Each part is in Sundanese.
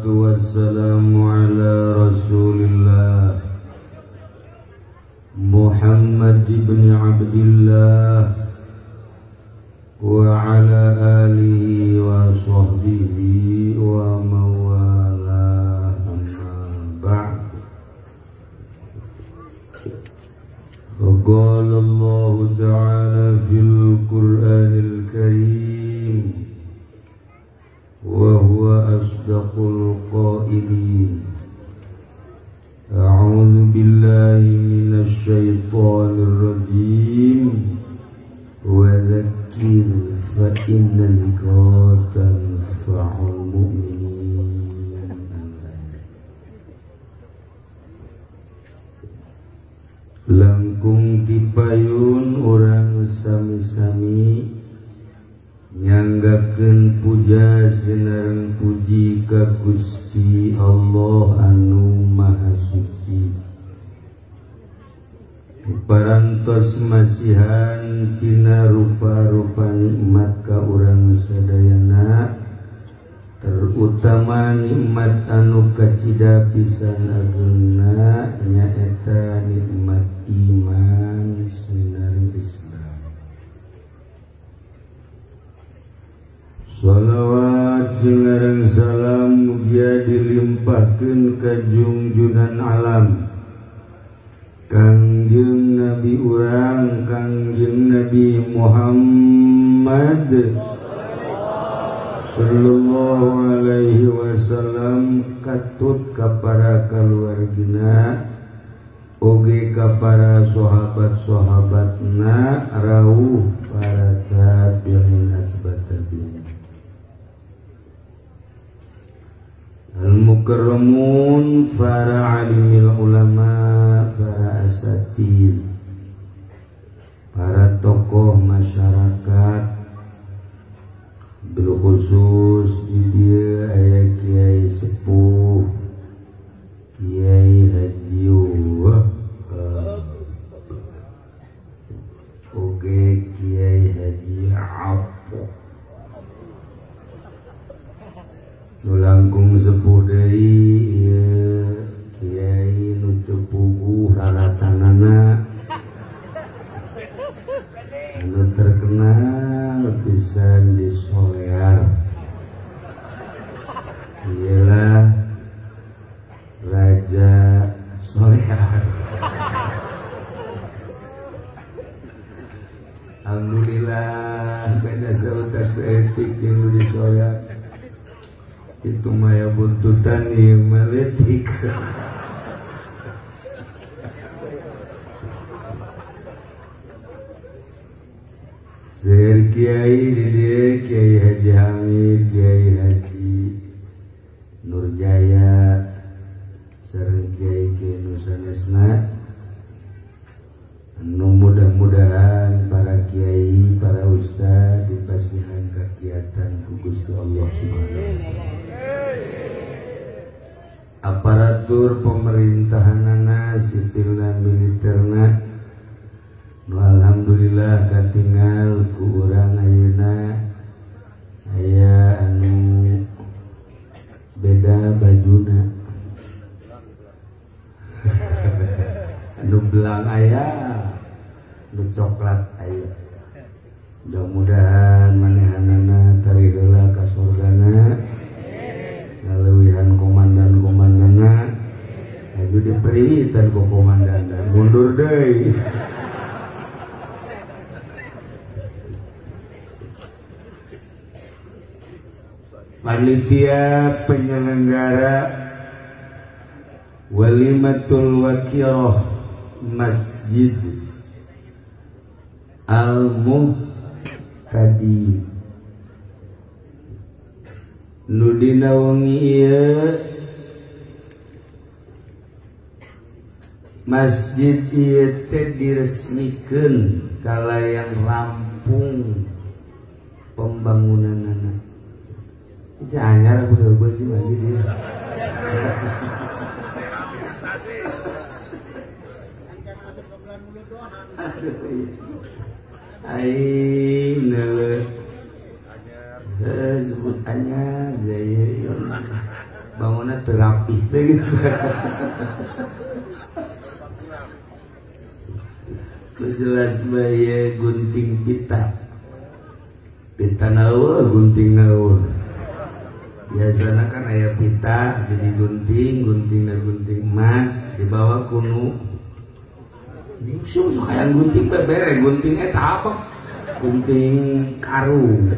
Wassalatu wassalamu ala rasulillah Muhammad ibn Abdillah wa ala alihi wa sahbihi wa mawalah, amma ba'd. Qala Allah ta'ala fil Qur'anil Karim wa huwa asdaqul qailin. A'udzu billahi minasy syaithanir rajim. Wa dzakkir fa inna dzikra tanfa'ul mu'minin. Langkung dipayun urang sami-sami nyanggakeun puja sinareng puji ka Gusti Allah anu Maha Suci. Parantos masihan tina rupa-rupa nikmat ka urang sadayana, terutama nikmat anu kacida pisan ageungna nyaeta nikmat iman sinareng Islam. Shalawat sinareng salam mugia dilimpahkeun ka junjunan alam Kangjeng Nabi urang, Kangjeng Nabi Muhammad sallallahu alaihi wasallam, katut ka para kaluargina oge ka para sahabat-sahabatna rauh para tabi'in asbat tabi'in. Al-mukarramun, para alimil ulama, para asatid, para tokoh masyarakat, bil khusus di dieu aya kiai sepuh, Kiai Haji oge Kiai Haji Apok. Nu langkung sepuh deui ieu kiai nu teu puguh raratanana, anu terkenal pisan di Solear, ialah Raja Solear. Alhamdulillah beda sautak etik yang di Solear itu maya buntutan yang meletik. Sehir Kiai di Kiai Haji Hamid, Kiai Haji Nurjaya, sareng Kiai Kiai Nusanesna. Anu mudah-mudahan para kiai, para ustad dipasihan kegiatan ku Gusti Allah Subhanahu wa taala. Aparatur pemerintahanana, sipilna, militerna, nu alhamdulillah katingal ku urang ayeuna aya anu beda bajuna. Anu belang aya, anu coklat aya. Mudah-mudahan manehanana tari heula ka surgana, ngaleuwihan komandan-komandana, aju diperiwitan ku komandan mundur deui. Panitia penyelenggara Walimatul Waqiroh Masjid Al-Muhtadi nu dina wengi ieu masjid ieu teh diresmikeun kalayan rampung pembangunanana. Itu anyar aku udah sih masjid ieu. Aing neuleuh sebut anyar jaya. Bangunna teu rapih teh gitu. Jelas bae gunting pita. Pita nawa gunting nawa. Biasana kan aya pita jadi gunting, guntingna gunting emas dibawa kunu. Nyusu hayang gunting bebere gunting eta apa? Gunting karung.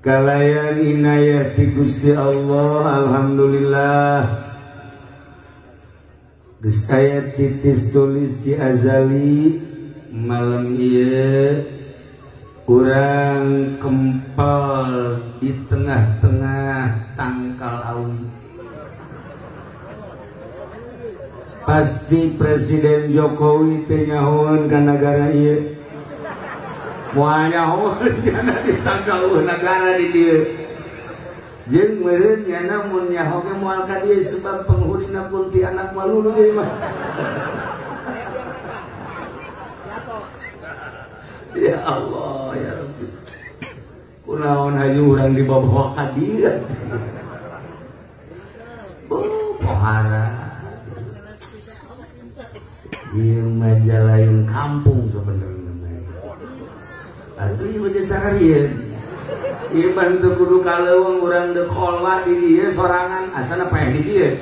Kalayan inayah ti Gusti Allah, alhamdulillah. Geus aya titis tulis di azali malam ieu urang kempal di tengah-tengah tangkal awi. Pasti Presiden Jokowi teh nyahoeun ka nagara ieu. Moal nyahoeun nyana disangka eueuh nagara di dieu. Jeung meureun nyana mun nyaho ge moal ka dieu sebab penghunina kuntianak malulu ieu mah. Ya Allah ya Rabbi. Kunaon hayu urang dibawa ka dieu. Beuh pohara. Ieu mah jalain kampung sebenarnya. Atuh ieu mah seharian. Ieu mah teu kudu kaleuweung urang deuk khola di dieu sorangan asana paeh di dieu.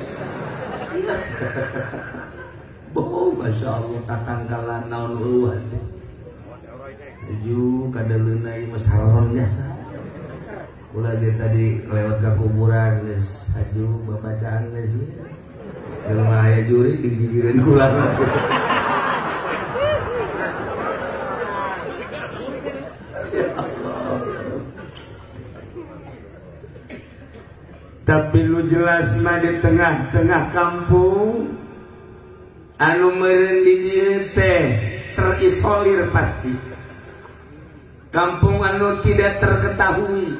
Boh, masyaallah tatangkalan naon eueuh teh. Ju kadaleuna ieu mah saron jasa. Ulah ge tadi lewat ka kuburan geus aju babacaan geus. Jelema aya juri digigireun kula. Ya Allah. Tapi lu jelas mah di tengah-tengah kampung anu meureun di dieu teh terisolir pasti. Kampung anu tidak terketahui.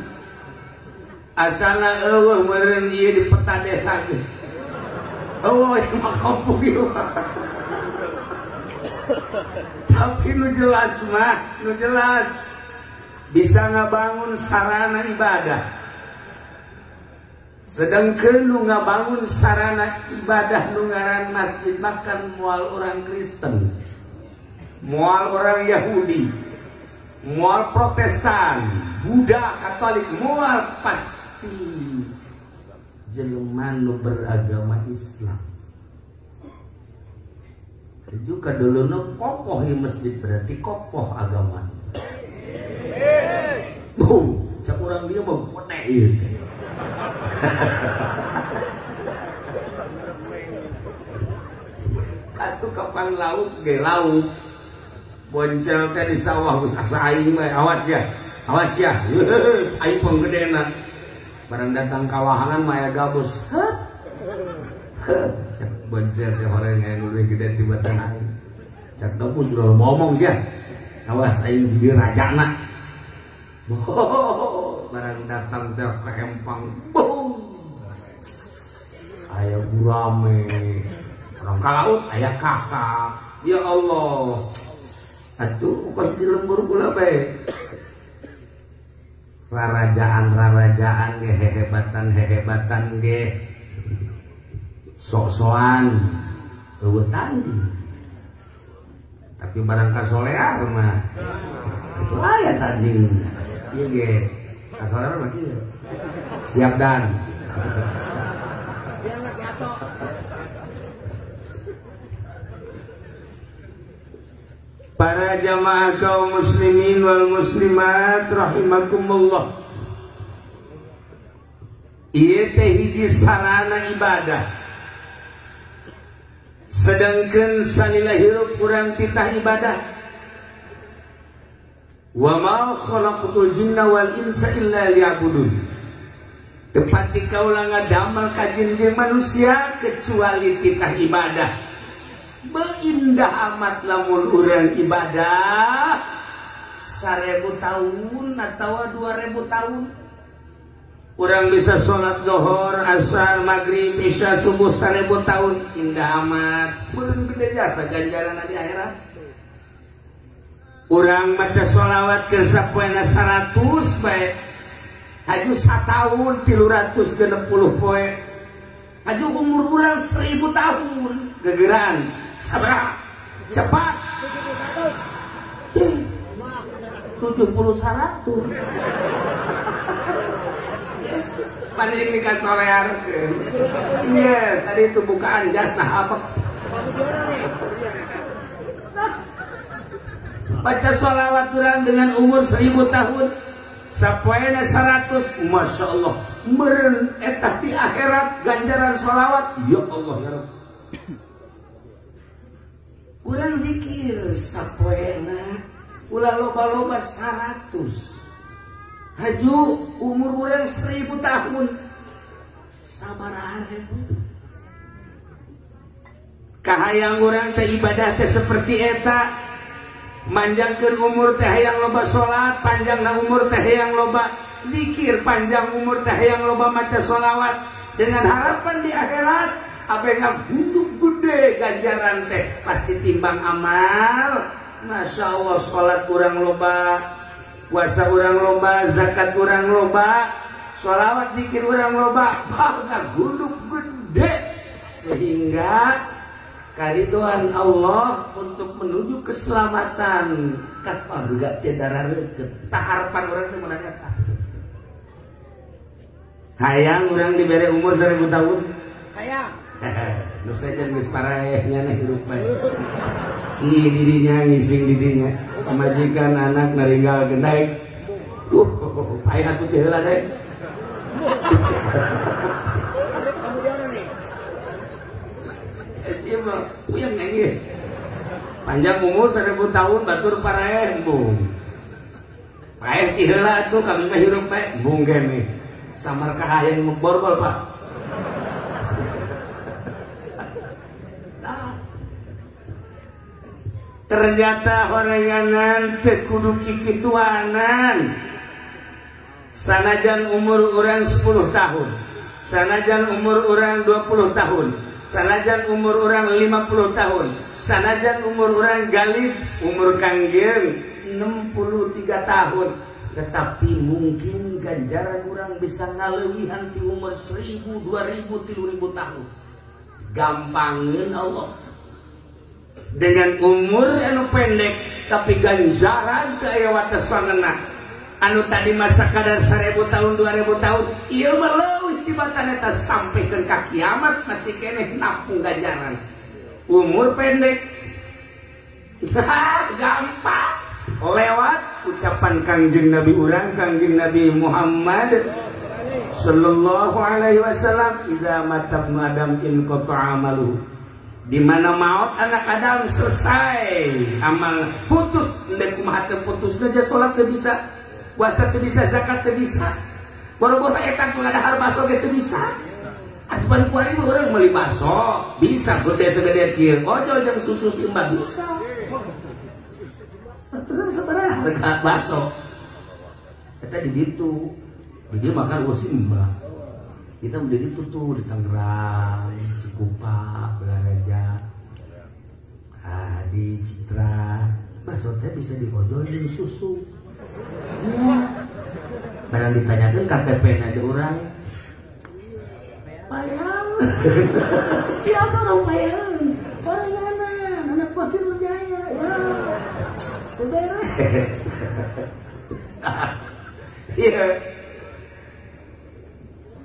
Asana eueuh meureun ieu di peta desa teh. Oh, ieu mah kampung ieu. Tapi nu jelas mah, nu jelas bisa ngabangun sarana ibadah. Sedangkan nu ngabangun sarana ibadah nu ngaran masjid makan moal orang Kristen, moal orang Yahudi, moal Protestan, Buddha, Katolik, moal pasti jelema nu beragama Islam. Juga dulu nu kokoh di masjid berarti kokoh agama. Cak urang dia mah gede ieu teh. Atuh kapan lauk ge lauk. Boncel teh di sawah geus asa aing mah awas ya. Awas ya. Aing panggedena. Barang datang ka wahangan mah aya gabus. Heuh. Cak boncel teh horeng aya nu leuwih gede tibatan aing. Cak gabus udah ngomong sia. Awas aing jadi rajana. Barang datang teh ke empang. Boom. Aya gurame. Orang ka laut aya kakak. Ya Allah. Atuh kos di lembur kula bae. Rarajaan-rarajaan ge hehebatan-hehebatan ge sok-sokan eueuh tanding. Tapi barang kasolear mah itu aya tanding. Ieu ge kasolear mah kieu. Siap dan. Para jamaah kaum muslimin wal muslimat rahimakumullah. Ieu teh hiji sarana ibadah. Sedangkan salila hirup kurang titah ibadah. Wa ma khalaqtul jinna wal insa illa liya'budun. Tepati kaula ngadamel ka jin jeung manusia kecuali titah ibadah. Beindah amat lamun urang ibadah 1000 tahun atau 2000 tahun. Urang bisa sholat dohor, asar, maghrib, isya, subuh 1000 tahun. Indah amat. Meureun gede jasa ganjaran di akhirat. Urang maca sholawat keur sapoena 100 bae. Haju sataun 360 poe. Haju umur urang 1000 tahun. Gegeran sabaraha? Cepat. 70 100. Paling nikah solearkeun. Yes, tadi itu bukaan jas nah apa? Baca sholawat urang dengan umur 1000 tahun sapoena 100, Masya Allah meureun eta di akhirat ganjaran sholawat ya Allah ya Rabb. Urang zikir sapoena ulah loba-loba 100, haju umur urang 1000 tahun sabaraha ribu. Kahayang urang teh ibadah teh seperti eta, manjangkeun umur teh hayang loba salat, panjangna umur teh hayang loba zikir, panjang umur teh hayang loba maca sholawat dengan harapan di akhirat abe ngagunduk gede ganjaran teh pasti timbang amal. Masya Allah salat urang loba, puasa urang loba, zakat urang loba, sholawat zikir urang loba, ngagunduk gede sehingga karidoan Allah untuk menuju keselamatan ka surga teh darareukeut. Tah harapan urang teh mun eta. Hayang urang dibere umur 1000 tahun. Hayang. Nu sejen geus paraeh nya hirup bae. Ki didinya ngising didinya. Pamajikan anak naringgal genaik. Paeh atuh teh heula deui. Puyeng nyanyi. Panjang umur 1000 tahun batur paraeh embung. Paeh ti heula atuh kami mah hirup paeh embung kene. Samar kahayang borgol Pak. Ternyata horenganan teu kudu kikituanan. Sanajan umur urang 10 tahun, sanajan umur urang 20 tahun, sanajan umur orang 50 tahun, sanajan umur orang galib, umur kangjeng 63 tahun, tetapi mungkin ganjaran orang bisa ngaleuwihan ti umur 1000, 2000, 3000 tahun. Gampangeun Allah. Dengan umur anu pendek tapi ganjaran teu aya wates wangeunah. Anu tadi masa kadar 1000 tahun, 2000 tahun, ieu mah leuwih tibatan eta sampaikan ka kiamat masih keneh napung ganjaran. Umur pendek gampang lewat ucapan Kangjeng Nabi urang, Kangjeng Nabi Muhammad sallallahu alaihi wasallam, idza mata ibnu adam in qata'a amaluhu. Di mana maut anak Adam selesai amal putus, endek kumaha teu putus aja salat teu bisa, puasa teu bisa, zakat teu bisa. Boro-boro eta teu ngadahar baso ge teu bisa. Atuh kuari mah urang meuli baso, bisa gede segede kieu. Ojol jeung susu imbang bisa. Atuh sabaraha harga baso? Eta di ditu. Di dieu makan eueuh imbang. Kita udah ditu tuh di Tangerang, Cikupa, Balaraja, di Citra. Baso teh bisa diojol jeung susu. Ya. Barang ditanyakan KTP aja orang payang. Siapa orang payang? Orang mana? Anak Fakir Berjaya. Ya. Beres. Iya.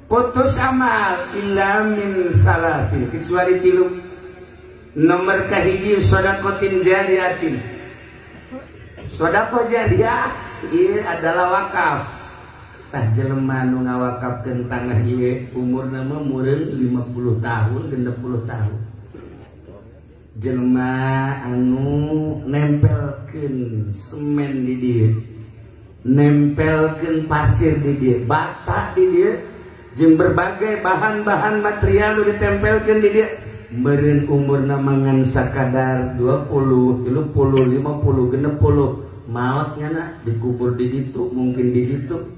Putus amal illa min salasin, kecuali tilu. Nomor kahiji sodakotin jariyatin. Sodako jariyah ieu adalah wakaf. Tah jelema nu ngawakafkeun tanah ieu umurna mah meureun 50 tahun, 60 tahun. Jelema anu nempelkeun semen di dieu, nempelkeun pasir di dieu, bata di dieu, jeung berbagai bahan-bahan material nu ditempelkeun di dieu, meureun umurna mangan sakadar 20, 30, 50, 60, maot nyana dikubur di ditu, mungkin di ditu,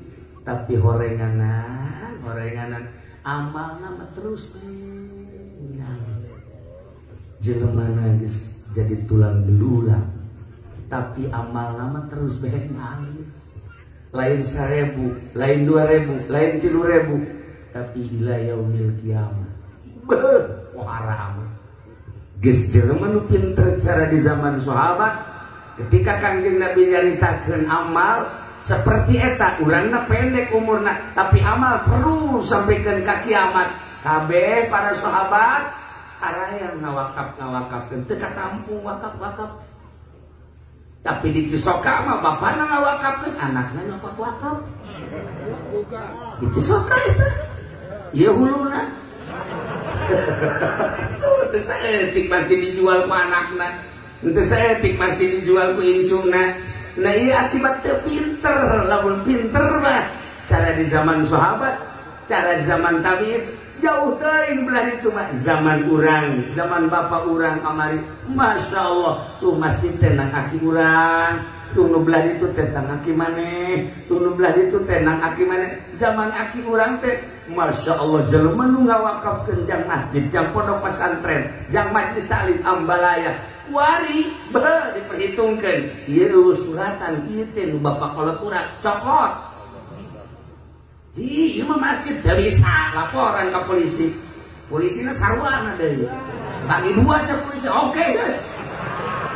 tapi horenganan, horenganan amalna mah terus jelema geus jadi tulang belulang. Tapi amal nama terus bae ngalir. Lain 1000, lain 2000, lain 3000, tapi ila yaumil kiamah. Beuh, wahara amat. Geus jelema nu pinter cara di zaman sahabat, ketika Kangjeng Nabi nyaritakeun amal seperti eta, urangna pendek umurna, tapi amal terus sampaikan ka kiamat. Kabeh para sahabat araya ngawakap-ngawakapkeun teu katampung wakap-wakap. Tapi di Cisoka mah bapana ngawakapkeun, anakna nyokot wakap. Di Cisoka eta. Ieu huluna. Tuh teu saeutik pasti dijual ku anakna. Teu saeutik pasti dijual ku incungna. Nah ieu akibat teu pinter, lamun pinter mah cara di zaman sahabat, cara zaman tabi'in jauh teuing belah itu mah zaman urang, zaman bapak urang kamari. Masya Allah, tuh masjid tenang aki urang, tuh nu belah itu tentang aki maneh, tuh nu belah itu tenang aki maneh. Zaman aki urang teh Masya Allah jelema nu ngawakafkeun jang masjid, jang pondok pesantren, jang majlis taklim ambalaya. Wari beuh diperhitungkeun. Ieu suratan ieu teh nu bapak kolot urang cokot. Di ieu mah masjid teu bisa laporan ka polisi. Polisina sarwana deui. Bagi dua cek polisi. Oke, guys.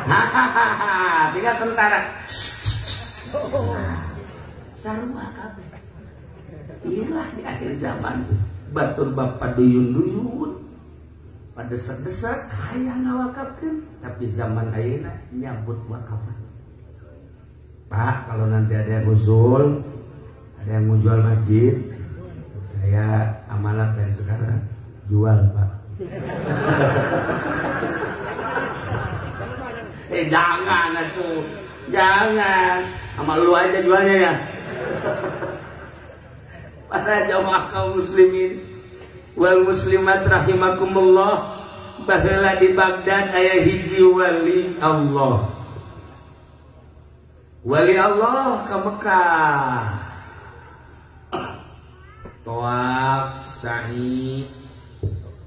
Hahaha, tinggal tentara. Sarua kabeh. Iyalah di akhir zaman batur bapak duyun-duyun pada desek-desek hayang ngawakafkeun, tapi zaman ayeuna nyambut wakafan. Pak, kalau nanti ada yang usul, ada yang mau jual masjid, saya amanat dari sekarang, jual Pak. Jangan atuh, jangan, sama lu aja jualnya ya. Para jamaah kaum muslimin wal muslimat rahimakumullah, baheula di Baghdad aya hiji wali Allah. Wali Allah ka Mekah. Tawaf sa'i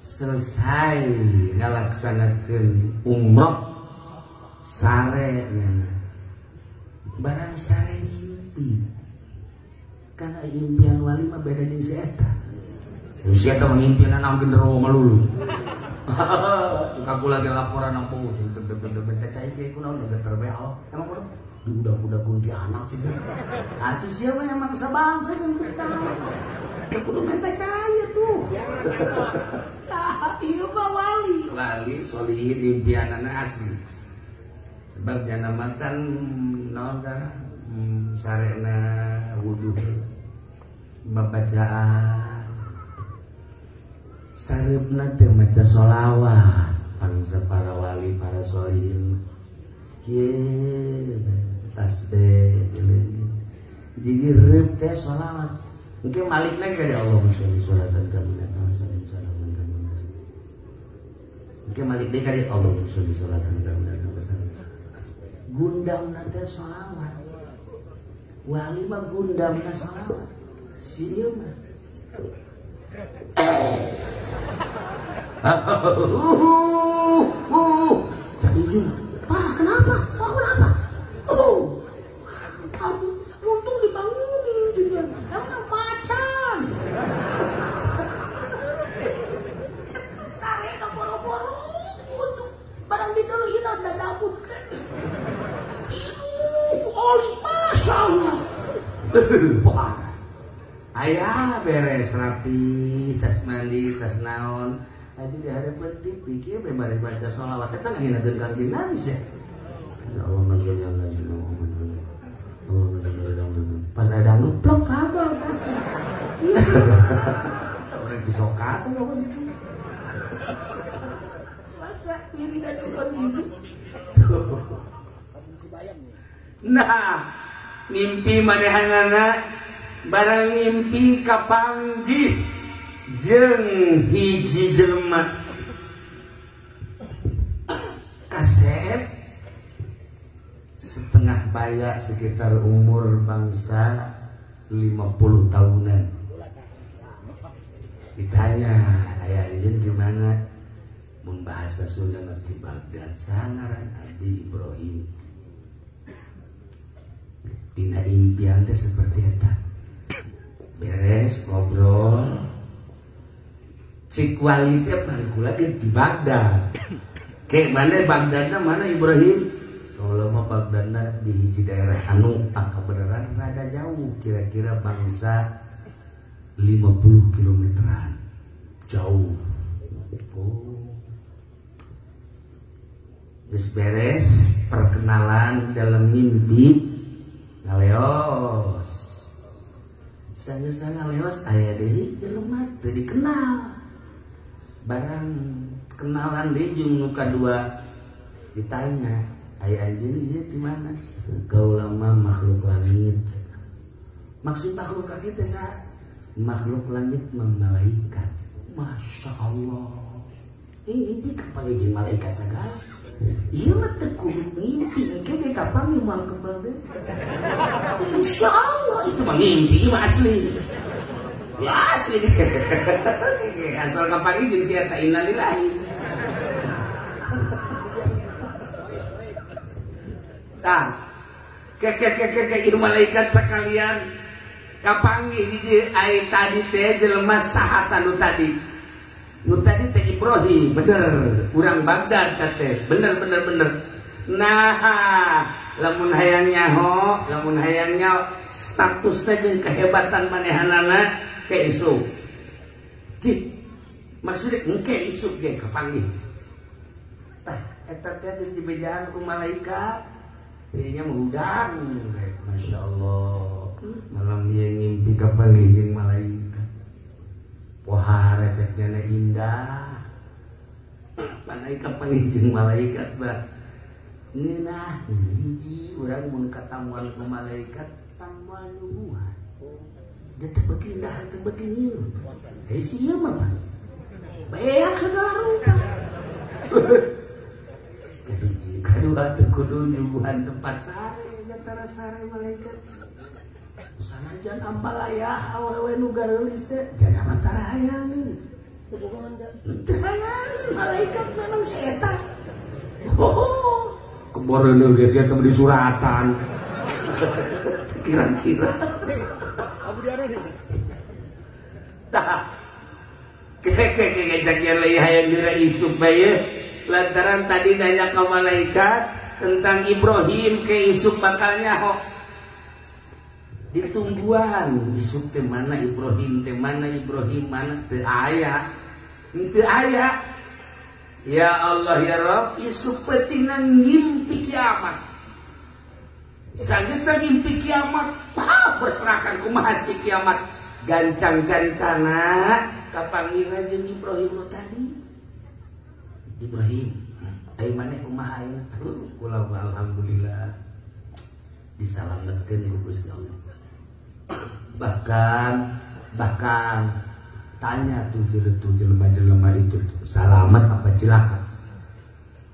selesai ngalaksanakeun umroh sare nya. Barang sare ngimpi. Karena impian wali mah beda jeung si eta. Si eta mah ngimpian nang genderuwo melulu. Aku lagi laporan nang punggung deg-deg teh cai kieu kunaon geter bae oh. Emang kunaon? Di udah-udah kuntianak sih. Atuh sia mah emang sabangsa jeung kita. Teu kudu minta cai tuh. Tah ieu mah wali. Wali solihin impianana asli. Sebab jana makan naon kana sarena wudu babacaan sareupna teh maca sholawat bangsa para wali para solihin kieu tasbih jadi reup teh sholawat engke malik lagi ka Allahumma sholli sholatan kamilatan salaman kamilatan engke malik deui ka Allahumma sholli sholatan kamilatan gundamna teh sholawat. Wali mah gundamna sholawat. Si ieu mah Cak Injung, Pak kenapa? Pak kenapa? Oh, kamu untung dibangunin juga. Emang macan. Sarena boro-boro untuk barang di dulu ini udah dapur kan. Oli masya Allah. Wah, ayah beres rapi, tas mandi, tas naon. Tadi di hadapan TV, kieu bari baca sholawat eta ngahinakeun Kangjeng Nabi sih. Ya Allahumma sholli ala sayyidina Muhammad. Allahumma sholli ala Muhammad. Pas ada dangdut plok kagak tas. Orang Cisoka tuh apa gitu. Masa wiridan kos gitu. Nah, mimpi manehanana barang mimpi kapanggih jeung hiji jelema kasep setengah baya sekitar umur bangsa 50 tahunan. Ditanya, ayah izin gimana? Mun bahasa Sunda nanti Baghdad sangaran Abdi Ibrahim. Dina impian teh seperti eta. Beres ngobrol. Cik wali teh kula ge di Baghdad. Ke mana Baghdadna mana Ibrahim? Kalau mah Baghdadna di hiji daerah anu kebenaran rada jauh, kira-kira bangsa 50 kilometeran. Jauh. Oh. Geus beres perkenalan dalam mimpi ngaleos. Sanggeus ngaleos aya deui jelema teu dikenal. Barang kenalan deui jeung nu kadua ditanya, "Aya anjeun ieu di mana?" Kaula mah makhluk langit. Maksud makhluk langit teh saha? Makhluk langit mah malaikat. Masya Allah. Ini mimpi kapan jeung malaikat sagala? Ieu mah teu kudu mimpi, engke ge kapan moal kebal deui. Insya Allah itu mah mimpi, ieu mah asli. Ya asli. Asal kapan jeung si eta innalillahi. Tah. Ke ieu malaikat sekalian kapanggih di ai tadi teh jelema saha nu tadi. Nu tadi teh Ibrahim, bener, urang Baghdad teh, bener. Nah, lamun hayang nyaho, lamun hayang nyaho statusna jeung kehebatan manehanana ke isuk. Cik, maksudnya engke isuk ge kapanggih. Tah, eta teh geus dibejaan ku malaikat, dirinya menghudang, Masya Allah. Malam dia ngimpi kapanggih jeung malaikat. Pohara ceknya indah. Malaikat panggih malaikat bah. Ngeunah hiji urang mun katamuan ku malaikat tamuan nyuguhan. Dia teh beuki indah teh beuki ngilu. Eh si ieu mah beak segala rupa. Kahiji kadua teh kudu nyuguhan tempat sare jatara sare malaikat. Sanajan ambalaya awewe nu gareulis teh jana mah hayang. Teu hayang malaikat memang si eta. Oh, keboreuneuh geus ge di suratan. Kira-kira. Abu diana nih. Tah. Keke jagian leuh hayang dira isuk bae lantaran tadi nanya ka malaikat tentang Ibrahim ke isuk bakal nyaho. Ditungguan isuk teh mana Ibrahim teh mana Ibrahim mana teu aya. Teu aya. Ya Allah ya Rabb, isuk peutingna ngimpi kiamat. Sageus ngimpi kiamat, pah berserakan kumaha si kiamat. Gancang caritana kapanggih jeung Ibrahim nu tadi. Ibrahim, ai maneh kumaha ayeuna? Aduh, kula alhamdulillah disalametkeun ku Gusti Allah. Bahkan tanya tuh jelema-jelema itu selamat apa cilaka.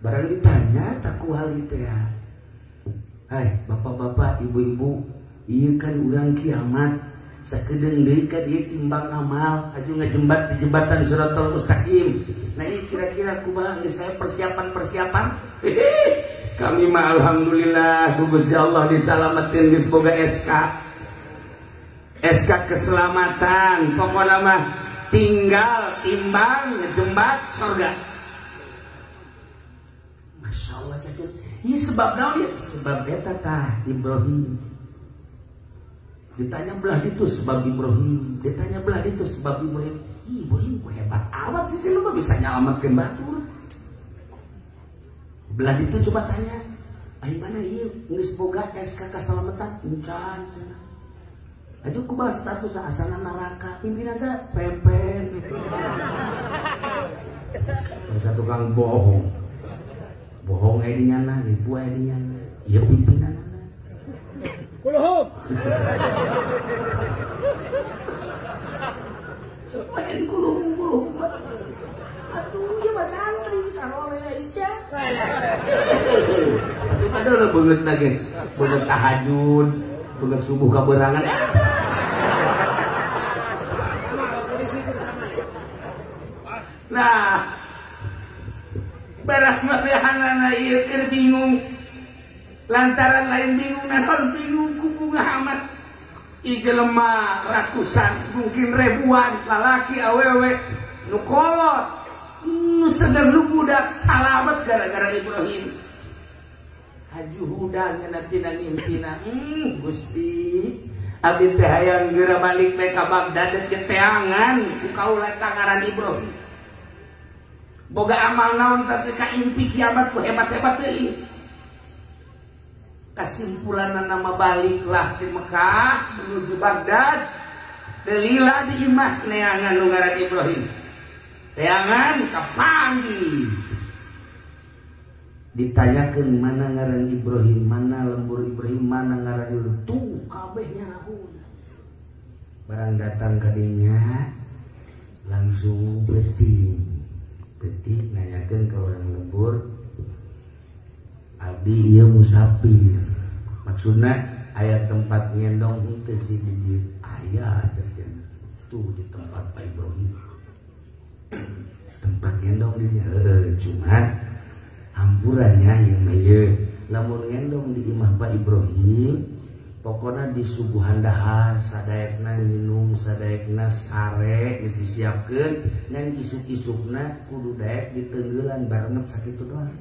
Barang ditanya tak kuali teh. Hai bapak-bapak, ibu-ibu, ieu kan urang kiamat sakedeung deui kan ieu timbang amal aju ngejembat di jembatan Shirathal Mustaqim. Nah ieu kira-kira kumaha geus saya persiapan-persiapan? Kami mah alhamdulillah ku Gusti Allah disalametin geus boga SK. SK keselamatan, pokoknya mah tinggal timbang ngejembat surga. Masya Allah cakep. Ini sebab naon ieu? Sebab eta tah Ibrahim. Ditanya belah ditu sebab Ibrahim, ditanya belah ditu sebab Ibrahim. Ih, Ibrahim ku hebat amat sih jelema bisa nyalametkeun batur. Belah ditu coba tanya, ai mana ieu geus boga SK kasalamatan? Encan cenah. Aju kumaha status asana neraka pimpinan saya pepen. Bangsa tukang bohong. Bohong aya di nyana, nipu aya di nyana. Ieu pimpinanana. Kulhum. Main kulhum. Atuh ieu mah santri saroleh isya. Atuh padahal beungeut na ge. Beungeut tahajud, beungeut subuh kaberangan. Nah, barang manehanana ieu keur bingung. Lantaran lain bingung naon bingung ku bunga amat. Ijelema ratusan mungkin ribuan lalaki awewe nu kolot nu sedang nu budak salamet gara-gara Ibrahim. Haju hudang tina mimpina Gusti abdi teh hayang geura balik bae ka Baghdad geteangan ku kaula tangaran Ibrahim. Boga amal naon teh ka impi kiamat ku hebat-hebat teuing. Kesimpulan nama baliklah di Mekah menuju Baghdad telila di imah neangan nu ngaran Ibrahim. Teangan kapanggih. Ditanyakan mana ngaran Ibrahim, mana lembur Ibrahim, mana ngaran Ibrahim, tuh kabehnya rahuna. Barang datang kadinya langsung beting, beting nanyakan ke orang lembur, abdi ieu musafir, maksudna aya tempat ngendong henteu sih di dieu, aya cenah tuh di tempat Pak Ibrahim, tempat ngendong di dieu, cuman hampurannya yang ieu lamun ngendong di imah Pak Ibrahim pokona disuguhan dahar sadaekna minum sadaekna sare geus disiapkeun ngan isuk-isukna kudu daek ditenggeulan barengep sakitu doang.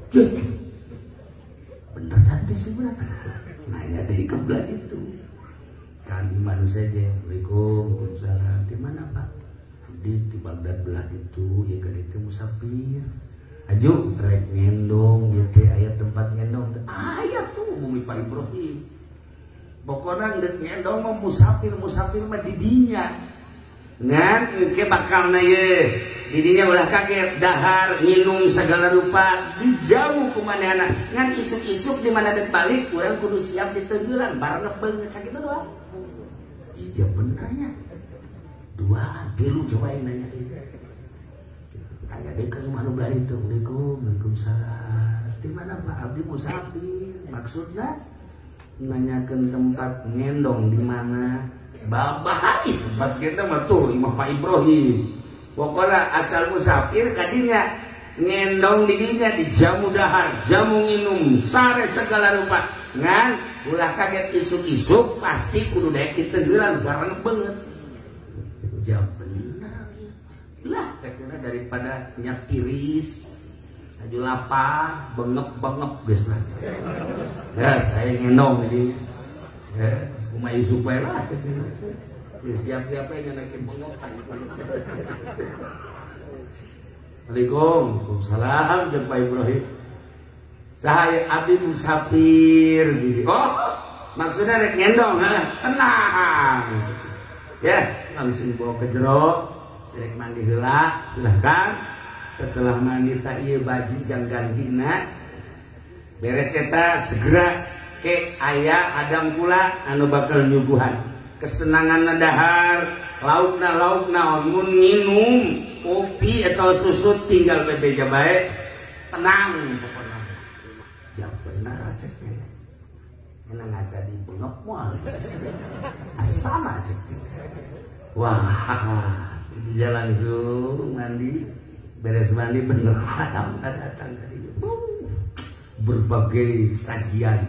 Cuy. Bener tadi sih bener. Nanya dari kebelah itu. Kami manusia aja. Assalamualaikum, waalaikumsalam. Di mana Pak? Di Baghdad belah itu, ya ke itu musafir. Aju rek ngendong ieu teh aya tempat ngendong teh. Aya tuh bumi Pak Ibrahim. Pokona deuk ngendong mah musafir-musafir mah di dinya. Ngan engke bakalna ye. Di dinya ulah kaget dahar nginum segala rupa dijamu ku manehna. Ngan isuk-isuk di mana deuk balik urang kudu siap ditenggelan bareng beungeut sakitu doang. Iya benernya. Dua, tilu coba yang nanya. Tanya deh ke rumah nu belah itu. Assalamualaikum, waalaikumsalam. Di mana Pak? Abdi musafir. Maksudnya nanyakan tempat ngendong di mana? Babah tempat ngendong mah tuh imah Pak Ibrahim. Pokoknya asal musafir kadinya ngendong di dinya dijamu dahar, jamu minum, sare segala rupa. Ngan ulah kaget isuk-isuk pasti kudu daek ditenggelan bareng banget. Jam bener lah saya kira daripada nyetiris aju lapar bengep-bengep guys lah. Ya saya ngendong jadi ya kumaha isuk bae lah. Ya siap-siap aja nake bengep. Assalamualaikum, waalaikumsalam jeung Pak Ibrahim. Saya abdi musafir gitu. Oh, maksudnya rek ngendong, ha? Tenang. Ya, langsung bawa ke jero, rek mandi heula, silahkan. Setelah mandi tak ieu baju jang gantina. Beres eta segera ke aya adam kula anu bakal nyuguhan. Kesenangan dahar, laukna lauk naon mun nginum kopi atau susu tinggal bebeja bae. Tenang pokoknya. Jam bener cek. Enak ngaca di bengep moal. Asama cek. Wah, dia langsung mandi, beres mandi bener adam datang tadi. Berbagai sajian,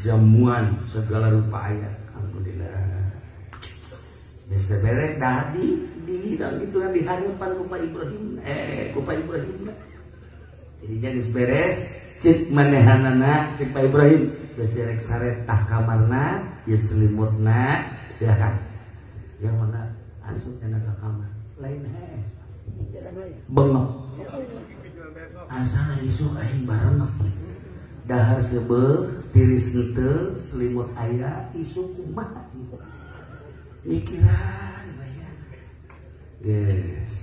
jamuan segala rupa ayat. Alhamdulillah. Biasa beres dah di dan itu yang dihadapan ku Pak Ibrahim, ku Pak Ibrahim. Jadi geus beres, cek manehanana, cek Pak Ibrahim, geus rek sare tah kamarna, ieu selimutna, silakan. Yang mana asup enak ke kamar, lain hees. Bengep. Asa isuk aing barengep. Dahar seubeuh, tiris henteu, selimut aya, isuk kumaha. Mikiran bae. Yes.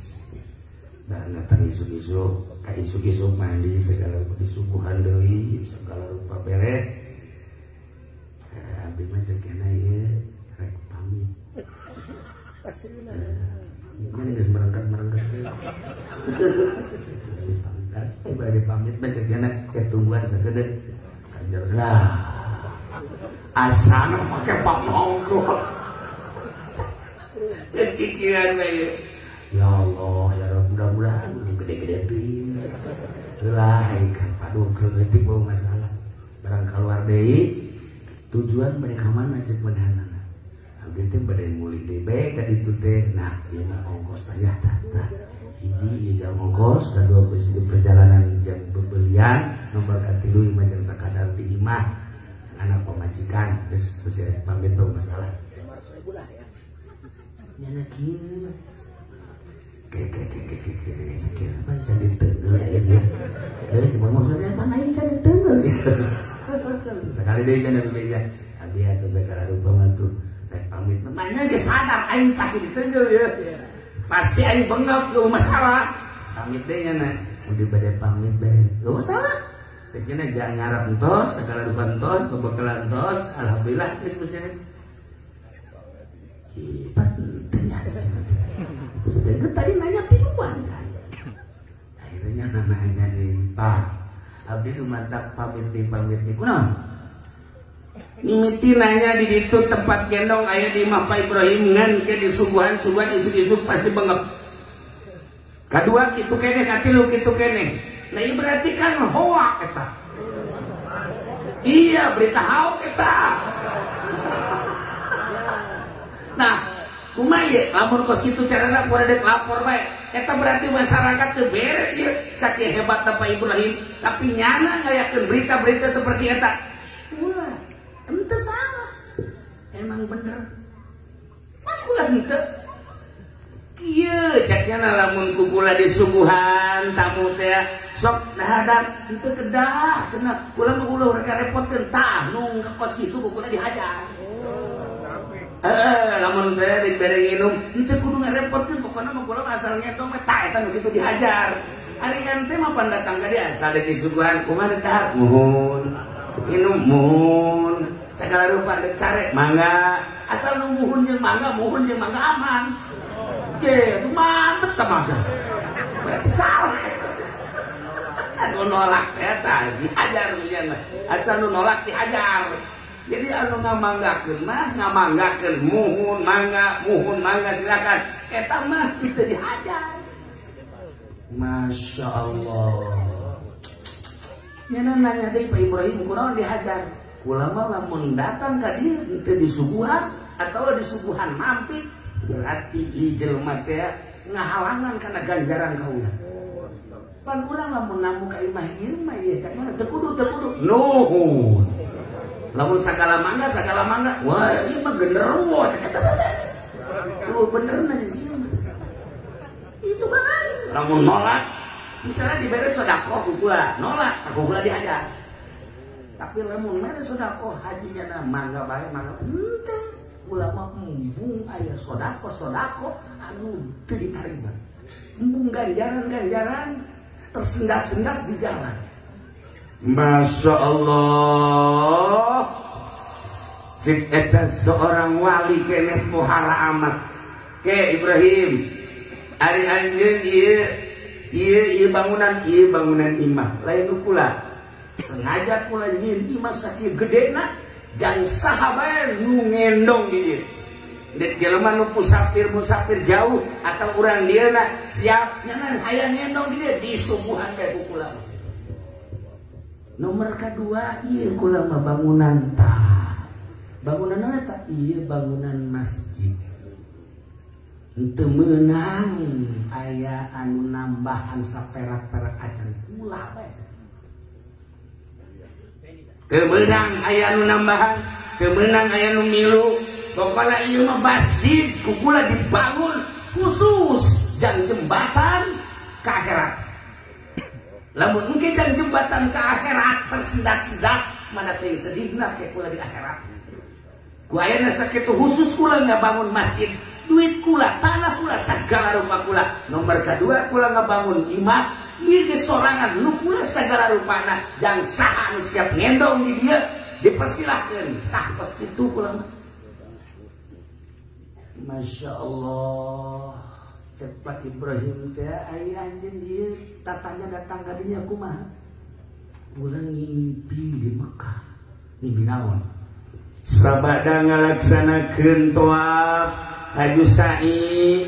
Barang datang isuk-isuk, ka isuk-isuk mandi segala disuguhan deui, segala rupa beres. Abdi mah sakena ieu rek pamit. Mungkin geus merengket-merengket. Bari pamit bae sakena ketungguan sakedeung. Kanjer lah. Asana make pamongko. Geus kikiran bae. Ya Allah, ya Rabb, mudah-mudahan gede-gede teuing. Heula ikan paduh leutik bau masalah. Barang keluar deui tujuan mereka mana cek bedahanana. Abdi teh bade mulih deui bae ka ditu teh. Nah, ieu mah ongkos tah ya tah. Hiji ieu jang ongkos, kadua geus di perjalanan jang bebelian, nomor katilu mah jang sakadar di imah. Anak pamajikan geus beres pamit bau masalah. 500.000 lah ya. Nyana kieu. Ke sakira pan can diteunggeul aya dia. Deui cuma maksudnya pan aing can diteunggeul. Sekali deui can bebeja. Abdi atuh sagala rupa mah tuh rek pamit. Manya ge sadar aing pasti diteunggeul ya. Pasti aing bengap ke masalah. Pamit deui nyana. Mun bade pamit bae. Gak masalah. Cek nya jangan ngarap entos, segala rupa entos, bebekalan entos, alhamdulillah geus beres. Kipat teu nya. Sebenarnya tadi nanya tiluan kan. Akhirnya nanya di Pak abdi lumatak pamit di kunaon? Mimiti nanya di ditu tempat gendong aya di imah Pak Ibrahim ngan ke disuguhan-suguhan isuk-isuk pasti bengep. Kadua kitu keneh, katilu kitu keneh. Nah ini berarti kan hoak eta. Iya, berita hoak eta. Nah, kumaha ieu lamun kos kitu carana ku rada lapor bae. Eta berarti masyarakat teu beres ieu sakieu hebatna Pak Ibrahim, tapi nyana ngayakeun berita-berita seperti eta. Ulah, henteu salah. Emang bener. Pan ulah henteu. Kieu cek nyana lamun ku kula disuguhan tamu teh sok dahadar henteu kedah cenah kula mah ulah rek repotkeun tah nu kos kitu ku kula dihajar. Lamun teh dibere nginum henteu kudu ngarepotkeun pokona mah kula asal ngendong mah tah eta nu kitu dihajar. Ari ente mah pan datang ka dia asal disuguhan kumaha dahar muhun minum muhun sagala rupa deuk sare mangga asal nu muhun jeung mangga muhun jeung mangga aman. Je, mantep tah mangga. Berarti salah. Anu nolak eta dihajar mah. Asal nu nolak dihajar. Jadi anu ngamanggakeun mah ngamanggakeun muhun mangga silakan. Eta mah teu dihajar. Masya Allah. Nyana nanya deui Pak Ibrahim kunaon dihajar? Kula mah lamun datang ka dieu teu disuguhan atawa disuguhan mampir berarti ieu jelema teh ngahalangan kana ganjaran kaula. Pan urang lamun namu ka imah ieu mah ieu cak mana teu kudu nuhun. Lamun sagala mangga wah ieu mah genderuwo cak eta beres. Tuh benerna jeung sieun mah. Itu mah lain. Lamun nolak misalnya dibere sedekah ku kula, nolak aku kula dihajar. Tapi lamun mere sedekah hajinya na mangga bae mangga henteu. Kula mah embung aya sedekah anu teu ditarima. Embung ganjaran-ganjaran tersendat-sendat di jalan. Masya Allah. Cik eta seorang wali keneh pohara amat. Ke Ibrahim, ari anjeun ieu bangunan imah lain nu kula. Sengaja kula nyieun imah sakieu gedena jang saha bae nu ngendong di dieu. Deuk jelema nu musafir jauh atau urang dieuna siap nyanan hayang ngendong di dieu disuguhan bae ku kula. Nomor kedua ieu kula mah bangunan tah. Bangunan naon eta? Ieu bangunan masjid. Henteu meunang aya anu nambahan saperak-perak acan kula bae. Teu meunang aya anu nambahan, teu meunang aya nu milu. Pokona ieu mah masjid ku kula dibangun khusus jang jembatan ka akhirat. Lamun engke jang jembatan ka akhirat tersendat-sendat mana teh sedihna ke kula di akhirat. Ku ayana sakitu khusus kula ngabangun masjid, duit kula, tanah kula, segala rupa kula. Nomor kedua kula ngabangun imah, ieu ge sorangan nu kula segala rupana jang saha nu siap ngendong di dieu dipersilahkeun. Tah kos kitu kula mah. Masya Allah. Cek Pak Ibrahim teh ai anjeun ieu tatanya datang ka dinya kumaha? Kula ngimpi di Mekah. Ngimpi naon? Sabada ngalaksanakeun tawaf, laju sa'i,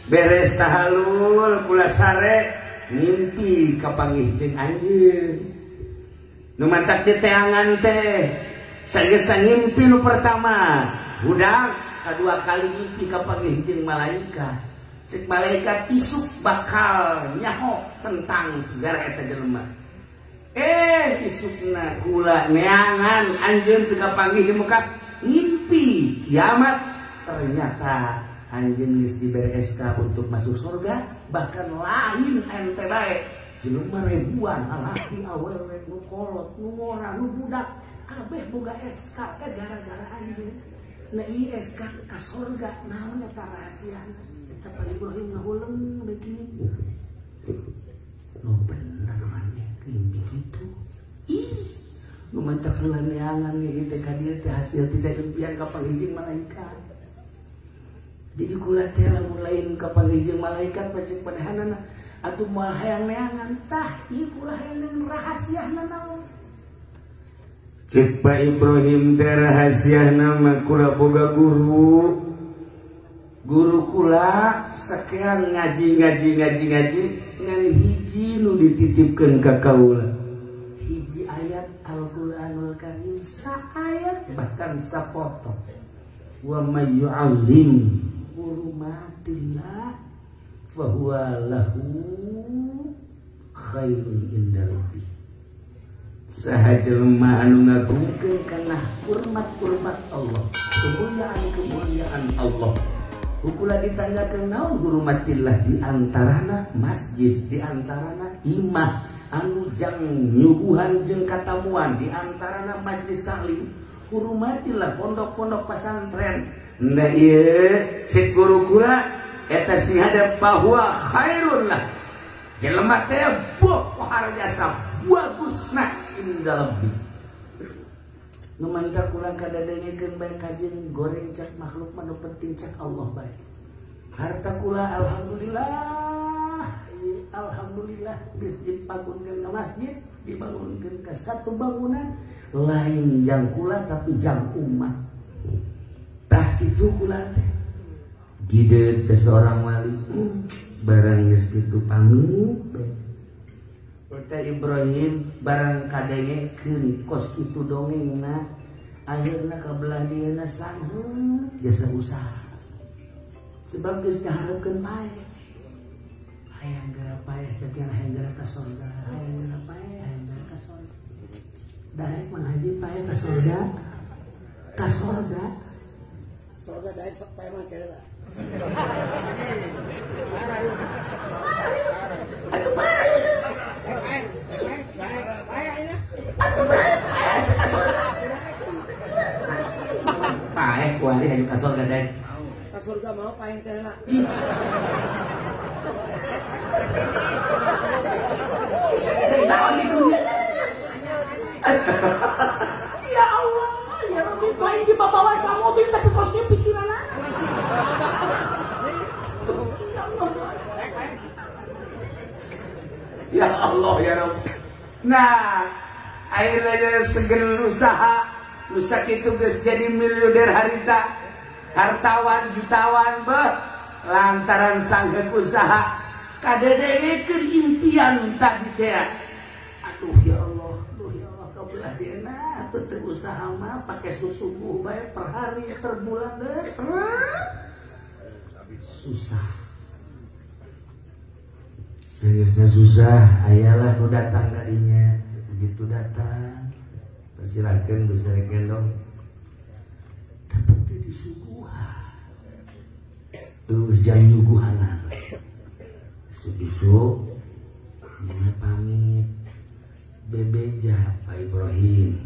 beres tahalul, kula sare, ngimpi kapanggih jeung anjeun nu mantak di teangan teh sageus ngimpi nu pertama budak kadua kali ngimpi kapanggih jeung malaikat cek malaikat isuk bakal nyaho tentang sejarah eta jelema isukna kula neangan anjeun teu kapanggih di muka ngimpi kiamat ternyata anjeun geus dibere SK untuk masuk surga bahkan lain ente bae jelema ribuan lalaki awewe nu kolot nu ngora nu budak kabeh boga SK teh gara-gara anjeun. Nah ieu SK ka surga naon eta rahasiana eta Pak Ibrahim ngahuleng beuki nu bener maneh mimpi kitu ih nu mantak kula neangan ieu teh ka dieu teh hasil tidak impian ka panggih malaikat. Jadi kula teh lamun lain ka panggih malaikat pacek padahanana atuh moal hayang neangan tah ieu kula hayang rahasiana naon. Cek Pak Ibrahim teh rahasiana mah kula boga guru. Guru kula sekian ngaji ngaji ngaji ngaji ngan hiji nu dititipkeun ka kaula. Hiji ayat Al-Qur'anul Karim saayat bahkan sapotong. Wa may yu'azzim hurumatillah fahuwa lahu khairun inda rabbih. Saha jelema anu ngagungkeun kana hormat-hormat Allah, kemuliaan-kemuliaan Allah. Kula ditanyakeun naon hurumatillah di antarana masjid, di antarana imah anu jang nyuguhan jeung katamuan, di antarana majlis taklim, hurumatillah pondok-pondok pesantren. Nah ieu cek guru kula eta sing hadap bahwa khairun lah. Jelema teh boh jasa bagusna inda rabbi. Nu mantap kula kadadengekeun bae kajeun goreng cak makhluk mah nu penting cak Allah bae. Harta kula alhamdulillah, alhamdulillah geus dipagunkeun ka masjid, dibangunkeun ka satu bangunan lain jang kula tapi jang umat. Tah kitu kula teh. Gideut teh seorang wali barang geus kitu pamit bae. Teh Ibrahim barang kadengekeun kos kitu dongengna akhirna ka belah dieuna sangheut jasa usaha sebab geus kaharepkeun paeh hayang geura paeh sekian hayang geura ka sorga hayang geura paeh hayang geura ka sorga daek manghaji paeh ka sorga ka sorga sorga daek sok paeh mah keula atuh paeh paeh kuari hayu ka sorga daek. Ka surga mau paeh teh lah. Naon di dunia. Ya Allah, ya Rabbi, paeh dibawa sama mobil tapi kosnya pikiran anak. Ya Allah ya Rabbi. Nah, akhirnya segera usaha, usaha itu geus jadi miliuder harita, hartawan, jutawan, beuh, lantaran sanggeuk usaha, kadedekeun impian tadi teh. Aduh ya Allah, aduh ya Allah, kabelah dieuna atuh teu usaha mah pake susuguh bae per hari, per bulan deh. Susah. Seriusnya susah, ayalah nu datang kadinya. Begitu datang, persilahkan bisa gendong. Tapi teu disuguhan. Jang nyuguhanan. Isuk-isuk nyana pamit. Bebeja Pak Ibrahim.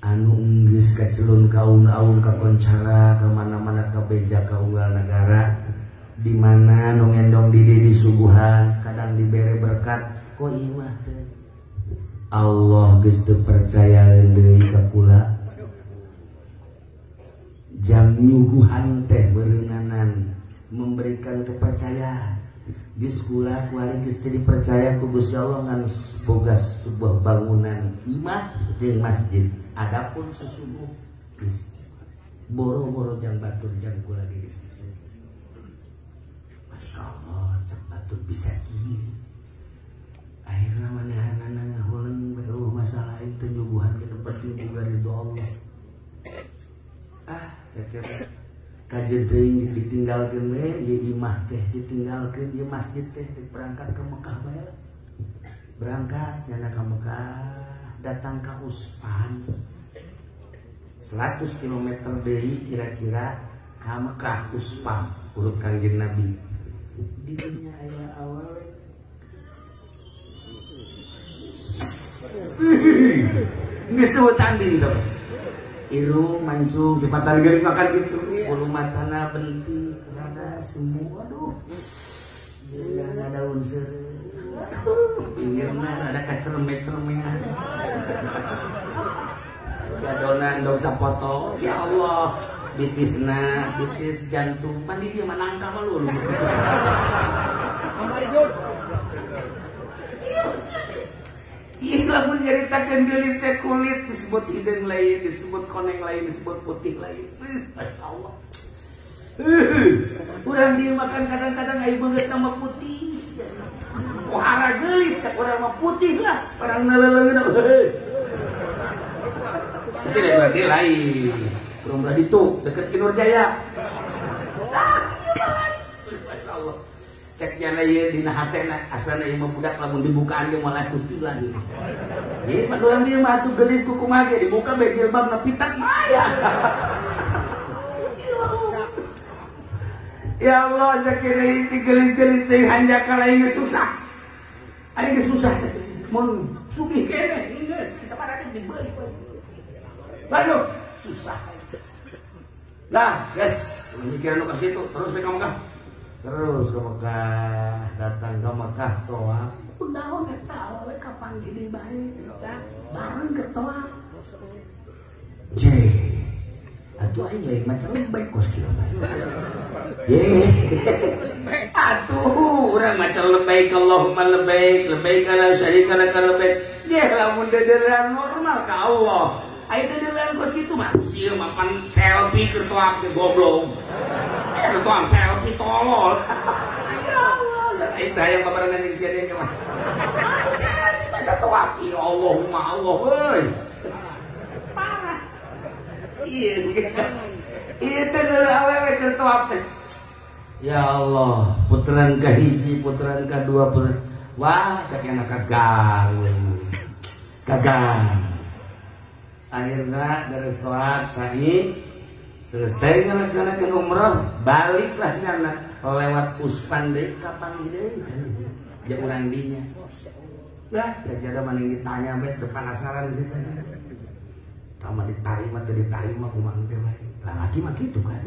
Anu enggeus kacelun kaun-aun kakoncara ka mana-mana kabeja ka unggal nagara. Di mana nu ngendong di disuguhan kadang dibere berkat kok ieu mah teh Allah geus teu percayaeun deui ka kula jang nyuguhan teh beureunanan memberikan kepercayaan geus kula kuari geus teu dipercaya ku Gusti Allah ngan boga sebuah bangunan imah jeung masjid adapun susuguh geus boro-boro jang batur jang kula di sini. Masya Allah, cak batur bisa kieu. Akhirna manehanana ngahuleng bae masalah itu nyuguhan ke tempat boga ridho Allah. Ah, cek kajen teuing ditinggalkeun we ieu imah teh ditinggalkeun ieu masjid teh berangkat ke Mekah bae lah. Berangkat nyana ka Mekah, datang ka Uspan. 100 km deui kira-kira ka Mekah Uspan urut Kangjeng Nabi. Di dinya aya awewe. Geus eueuh tanding teh. Irung mancung sipatan geulis makan gitu. Bulu matana bentik rada semu aduh. Geuna daun seureuh. Pinggirna ada kacerme-cermean. Gadonan dog sapoto. Ya Allah, bitisna, bitis jantung. Pan di dieu mah nangka mah lu. Amari jod. Ih lamun nyaritakeun geulis teh kulit disebut hideung lain, disebut koneng lain, disebut putih lain. Masyaallah. Urang dieu makan kadang-kadang aya beungeutna mah putih. Wahara geulis teh urang mah putih lah, urang neuleuleuna. Tapi lain berarti lain. Urang berarti tuh deket ki Nurjaya. Tah, ieu mah lain. Masyaallah. Cek nyana ieu dina hatena asana ieu mah budak lamun dibukaan ge moal putih lagi. Ieu mah urang dieu mah atuh geulis ku kumaha ge dibuka bae jilbabna pitak mah aya. Ya Allah, cek si geulis-geulis teh hanjakal aing geus susah. Aing geus susah mun sugih keneh geus sabaraha dibeli. Waduh, susah. Lah, guys, mikiran nu ka situ terus we ka Mekah. Terus ke Mekah, datang ke Mekah toa. Kunaon eta awewe kapanggih deui bae eta bareng ke toa. Je. Atuh aing lain macam lebay kos kieu bae. Je. Atuh urang maca lebbaik Allahumma labbaik, labbaik la syarika laka labbaik. Dia lamun dedelean normal ka Allah. Aya dedelean kos kitu mah sieun mapan selfie keur toa ge goblok. Tuang selfie tolol. Ya Allah, itu hayang babarengan jeung sia deui mah. Selfie masa toa ya Allahumma Allah euy. Parah. Ieu. Ieu teh awewe keur toa teh. Ya Allah, puteran ka hiji, puteran ka dua, puteran. Wah, cak enak gagal. Gagal. Akhirna beres toa sa'i selesai melaksanakan umroh, baliklah nyana lewat Uspan deui kapan deui ja urang dinya. Lah, sajadah maning ditanya bae teu penasaran sih tanya. Tama ditarima teu ditarima kumaha ge bae. Lalaki mah kitu kan.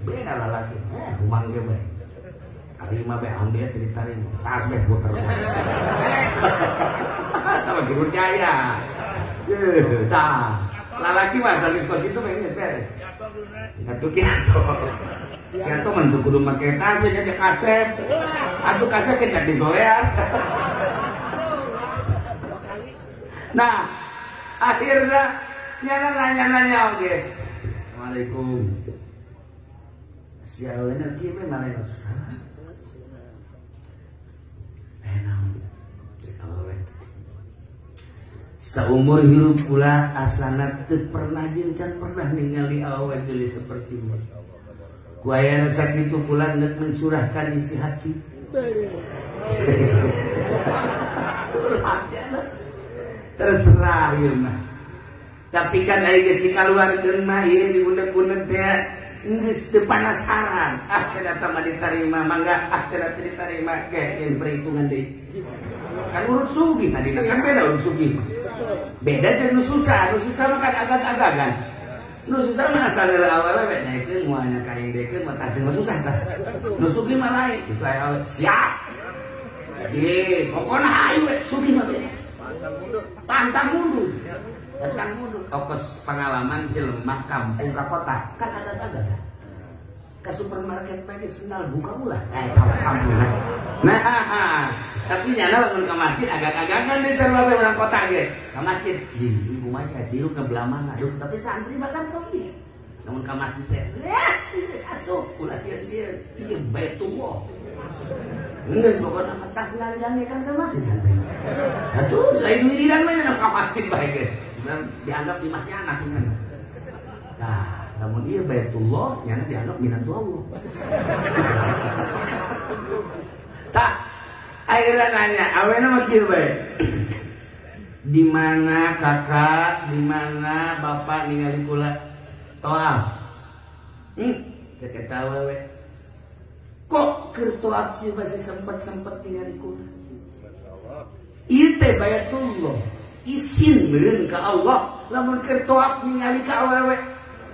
Beda lalaki. Kumaha ge bae. Tarima bae ambil teu ditarima. Tas bae puter. Tama Guru Jaya. Tah. Lalaki mah asal geus kos kitu mah geus beres. Atuh kitu. Kitu mah teu kudu make tas we nya kasep. Atuh kasep ke jadi solean. Nah, akhirnya nyana nanya-nanya oge. Assalamualaikum. Si aweuna kieu we malah susah. Naon? Cek awewe. Saumur hirup kula asana teu pernah jeung can pernah ningali awewe geulis seperti mu. Ku ayana sakitu kula neuk mencurahkan isi hati. Surah terserah ieu mah. Tapi kan aya geus dikaluarkeun mah ieu diundeg-undeg teh geus teu panasaran. Ah cenah mah ditarima mangga, ah cenah teu ditarima ke ieu perhitungan deui. Kan urut sugih tadi kan beda urut sugih mah. Beda jeung nu susah, nu susah mah kan agak-agagan. Nu susah mah asal heula awewe we naikeun moal nya ka aing dekeun mah tah nu susah tah. Nu sugih mah lain, itu aya siap. Jadi pokona hayu we sugih mah beda. Pantang mundur. Pantang mundur. Okos pengalaman jelema kampung ka kota kan agak-agak. Ke supermarket pakai sendal buka ulah. Cawa kampung. Nah, tapi nyana lamun ka masjid agak-agakan deui sarua we urang kota ge. Ka masjid jing kumaha tiru ke belamang aduh tapi santri bahkan kau ieu. Lamun ka masjid teh geus asup ulah sieun-sieun. Ieu baitullah. Geus pokona mah sasngan kan teh mah. Atuh lain wiridan mah nya kapatid bae geus. Dianggap imahnya anak kan. Nah, namun ieu Baitullah nyana dianggap minantu Allah. Tak akhirnya nanya, awena mah kieu bae. Di mana kakak, di mana bapak ningali kula toaf? Cek eta we. Kok keur toaf sih masih sempet-sempet ningali kula? Ieu teh Baitullah. Isin meureun ka Allah lamun keur toaf ningali ka awewe.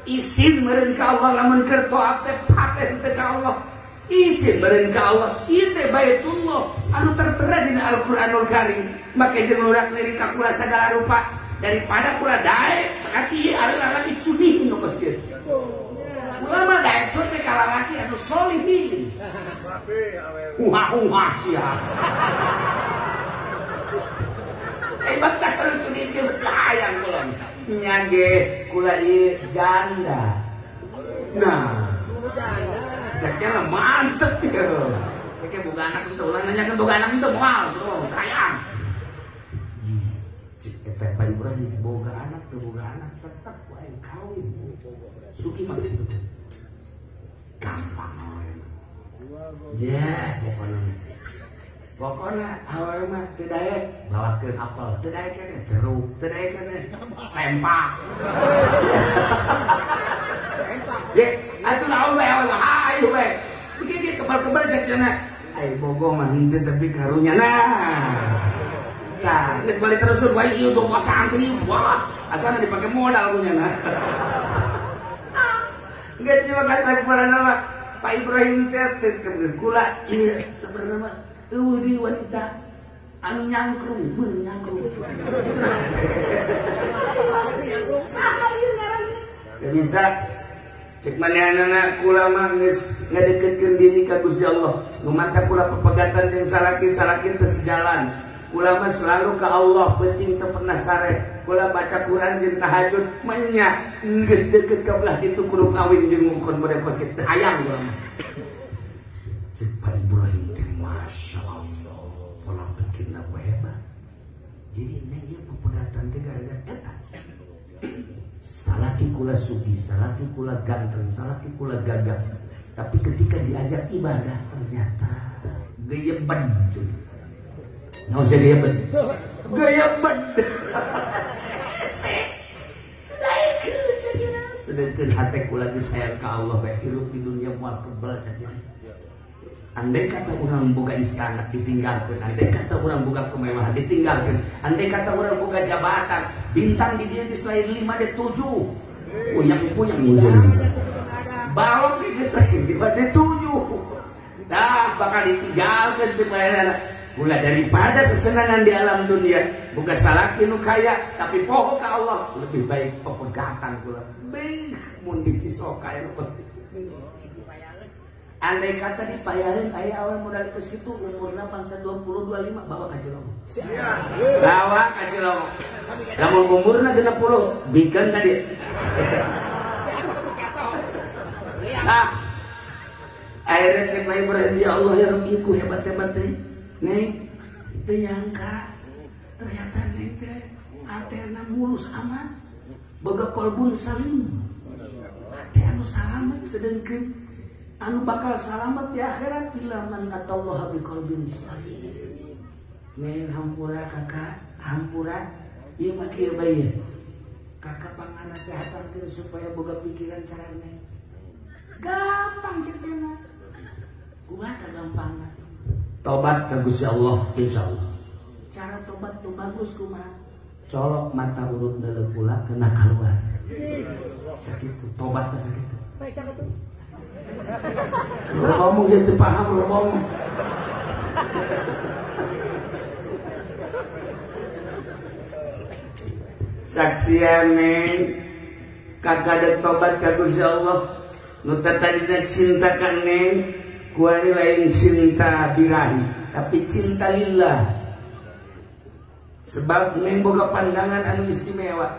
Isin meureun ka Allah lamun keur toaf teh paten teh ka Allah. Isin meureun ka Allah. Ieu teh Baitullah anu tertera dina Al-Qur'anul Karim. Make jeung lurak lirik ka kula sagala rupa daripada kula daek berarti ieu lalaki cuni nu kos kieu. Kula mah daek teh ka lalaki anu solihin. Wah sia. Hebat sakali cuni kieu hayang kula. Nya ge kula ieu janda. Nah, ceknya mantep ya. Kayak boga anak itu, ulah nanya kan boga anak itu moal, bro, hayang. Cek eta Pak Ibrahim boga anak teu boga anak tetep wae kawin. Suki mah kitu. Gampang we. Ya, pokona. Pokona awewe mah teu daek bawakeun apel, teu daek keneh jeruk, teu daek keneh sempak. Sempak. Ye, atuh naon bae awewe mah hayu bae. Kieu ge kebal-kebal cek cenah. Ai bogoh mah henteu tapi karunya nah. Tah, geus balik terus wae ieu dong santri wah, asana dipake modal punya nah. Geus mah kasampurna mah Pak Ibrahim teh teu kula ieu sebenarnya mah eueuh di wanita anu nyangkrung, mun nyangkrung. Saha ieu ngaranna? Teu bisa. Cek manehanana kula mah geus ngadeukeutkeun diri ka Gusti Allah. Nu mata kula pepegatan jeung salaki, salaki teu sejalan. Kula mah selalu ka Allah, penting teu pernah sare. Kula baca Quran jeung tahajud menya geus deukeut ka belah ditu kudu kawin jeung mungkon mere kos kitu hayang kula mah. Cek Pak Ibrahim teh Masya Allah, pola pikirna ku hebat. Jadi neng ieu pepegatan teh gara-gara eta. Salaki kula sugi, salaki kula ganteng, salaki kula gagah. Tapi ketika diajak ibadah ternyata gaya ben. Nggak usah gaya ben. Gaya ben. Sedangkan hati kula geus sayang ka Allah bae hirup di dunia moal kebal cenah. Andai kata orang boga istana ditinggalkan, andai kata orang boga kemewahan ditinggalkan, andai kata orang boga jabatan, bintang di dia geus lain 5 de 7. Puyang-puyang museum. Balok di geus lain 5 de 7. Dah bakal ditinggalkan supaya gula daripada sesenangan di alam dunia, boga salaki nu kaya tapi poho ka Allah, lebih baik pepegatan kula. Beuh mun dicisok aya nu andai kata dipayarin aya awe modal geus kitu umurna pangsa 20 25 bawa ka Cilongok. Bawa ka Cilongok. Lamun umurna 60 bikeun ka dieu. Ah. Akhirnya cek Pak Ibrahim, ya Allah ya Rabbi ku hebat-hebat teh. Neng teu nyangka ternyata neng teh hatena mulus amat. Boga kolbun salim. Hate anu salamet sedengkeun anu bakal salamet di akhirat illa man atallaha biqalbin salim. Neng hampura kakak, hampura ieu mah kieu bae. Kakak panganasehatankeun supaya boga pikiran carane. Gampang cek teh mah. Kumaha tah gampangna? Tobat ka Gusti Allah insyaallah. Cara tobat tuh bagus kumaha? Colok mata urut deuleu kula kena keluar. Sakitu tobat teh sakitu. Lu ngomong jadi paham lu ngomong. Saksian neng kakak dek tobat ka Gusti Allah. Nu tadina cinta ka neng kuari lain cinta birahi tapi cinta lillah. Sebab neng boga pandangan anu istimewa.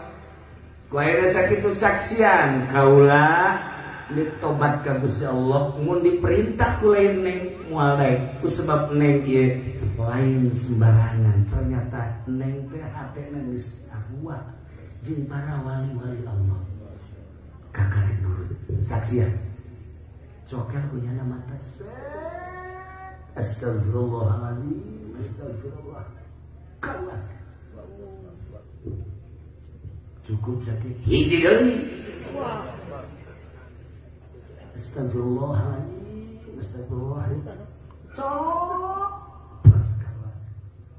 Ku akhirnya sakitu saksian kaula Nek tobat ka Gusti Allah mun diperintah ku lain neng moal daek ku sebab neng ieu lain sembarangan. Ternyata neng teh hatena geus sarua jeung para wali-wali Allah. Kakarek nurut saksian cokel kunyana mata set. Astagfirullahaladzim, astagfirullah. Kawan cukup sakit hiji deui. Astagfirullahaladzim, astagfirullahaladzim. Cok pas kawan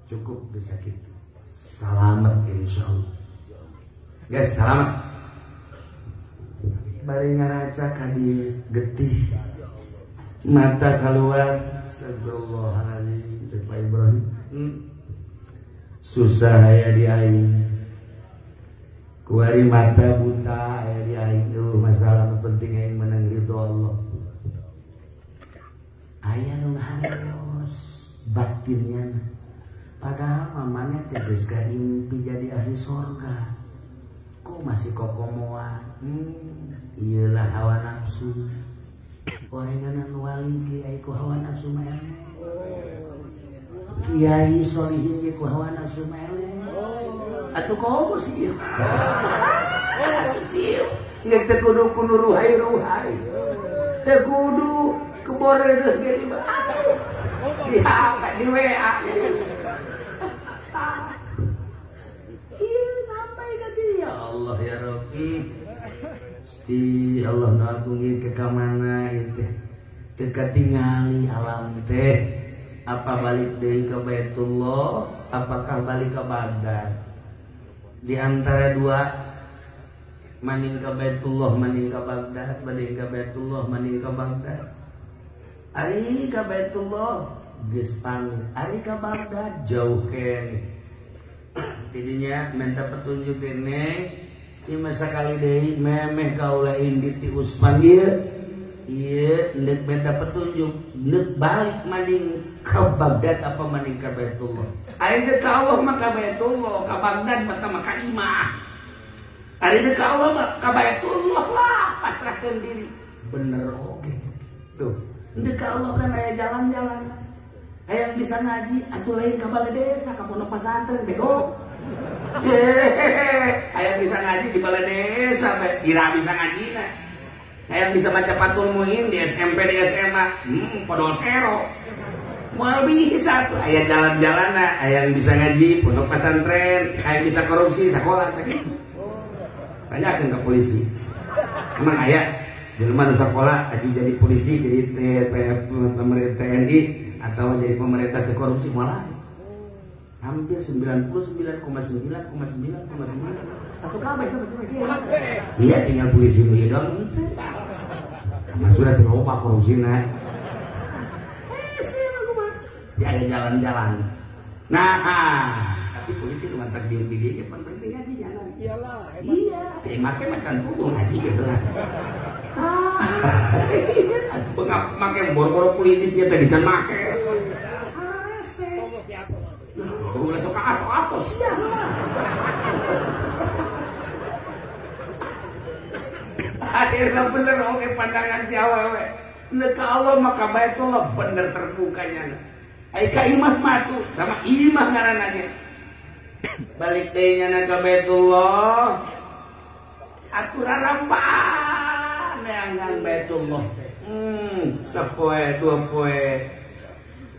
cukup bisa gitu. Selamat insyaallah. Guys, selamat. Bari ngaraca ka di getih mata keluar. Astagfirullahaladzim, cek Pak Ibrahim. Susah ya di aing. Kuari mata buta ya di aing. Masalah nu penting aing menang ridho Allah. Aya nu harus batinnya. Padahal mamanya teh geus impi jadi ahli sorga. Kok masih kokomoan? Iyalah hawa nafsu. Orenganan wali kiai ku hawa nafsu mah eleh. Kiai solihin ge ku hawa nafsu mah eleh. Atuh komo sih ieu. Atuh ieu teu kudu kudu ruhai-ruhai. Teu kudu keboreudeuh ge mah. Di HP di WA. Ieu sampai ka dieu. Ya Allah ya Rabbi. Gusti Allah nu agung ieu ke ka mana ieu teh. Teu katingali alam teh. Apa balik deui ka Baitullah, apakah balik ka Baghdad? Di antara dua, maning ka Baitullah, maning ka Baghdad, maning ka Baitullah, maning ka Baghdad. Ari ka Baitullah geus pamit, ari ka Baghdad jauh keneh. Tidinya minta petunjuk keneh, ieu mah sakali deui memeh kaula indit ti Usman ieu. Ieu neuk minta petunjuk, neuk balik maning ka Baghdad apa maning ka Baitullah. Ari deuk ka Allah mah ka Baitullah, ka Baghdad mah ka imah. Ari deuk ka Allah mah ka Baitullah lah, pasrahkeun diri. Bener oge tuh. Deuk ka Allah kan aya jalan-jalan. Hayang bisa ngaji atuh lain ka balai desa, ka pondok pesantren bego. Hayang bisa ngaji di balai desa, ira bisa ngajina. Hayang bisa baca Fathul Muin di SMP di SMA, podosero. Moal bisa tuh, aya jalan-jalanna, hayang bisa ngaji pondok pesantren, hayang bisa korupsi sekolah sakitu. Tanyakeun ka polisi. Emang aya jelema nu sakola aju jadi polisi, jadi pemerintah TNI atau jadi pemerintah ke korupsi moal aya. Hampir 99,9,9,9 atau kabeh itu macam kieu. Iya tinggal polisi nu doang teh. Mas sudah terlupa korupsina. Dia ada jalan-jalan. Nah, tapi polisi nu mantak diem di dia pan penting ngaji jalan. Iyalah, hebat. Iya, make makan kudu ngaji ge lah. Tah. Atuh make boro-boro polisi sia teh dican make. Hese. Ulah sok ato-ato sia lah. Akhirnya bener oke pandangan si awewe. Nek ka Allah maka Baitullah bener terbukanya. Ai ka imah mah tuh sama imah ngaranna ge. Balik deui nyana ka Baitullah. Atuh rarampaan neangan Baitullah teh. Sapoe dua poe.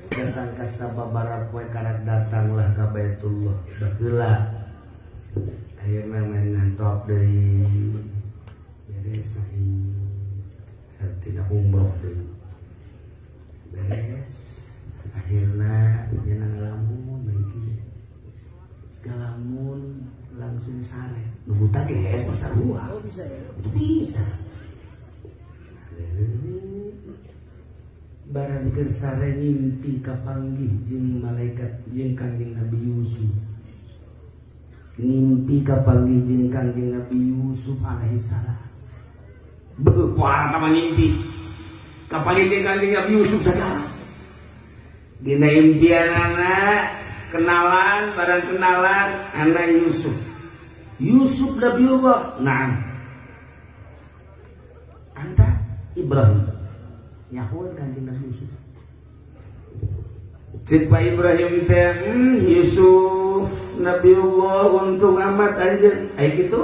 Datang ka sababaraha poe karak datanglah ka Baitullah. Baheula. Akhirna main nantop deui. Beres artinya umroh deui. Beres. Akhirna nya ngalamun bae segalamun langsung sare. Nu buta ge geus sarua. Oh bisa ya. Itu bisa. Sare. Barang keur sare ngimpi kapanggih jeung malaikat jeung Kangjeng Nabi Yusuf. Ngimpi kapanggih jeung Kangjeng Nabi Yusuf alaihi salam. Beuh kuara tah ngimpi. Kapanggih jeung Kangjeng Nabi Yusuf sagala. Dina impianana kenalan barang kenalan anak Yusuf. Yusuf Nabiullah. Naam. Anta Ibrahim nyahueun Kanjeng Nabi Yusuf. Cek Pak Ibrahim teh, Yusuf Nabiullah untung amat anjeun. Ai kitu?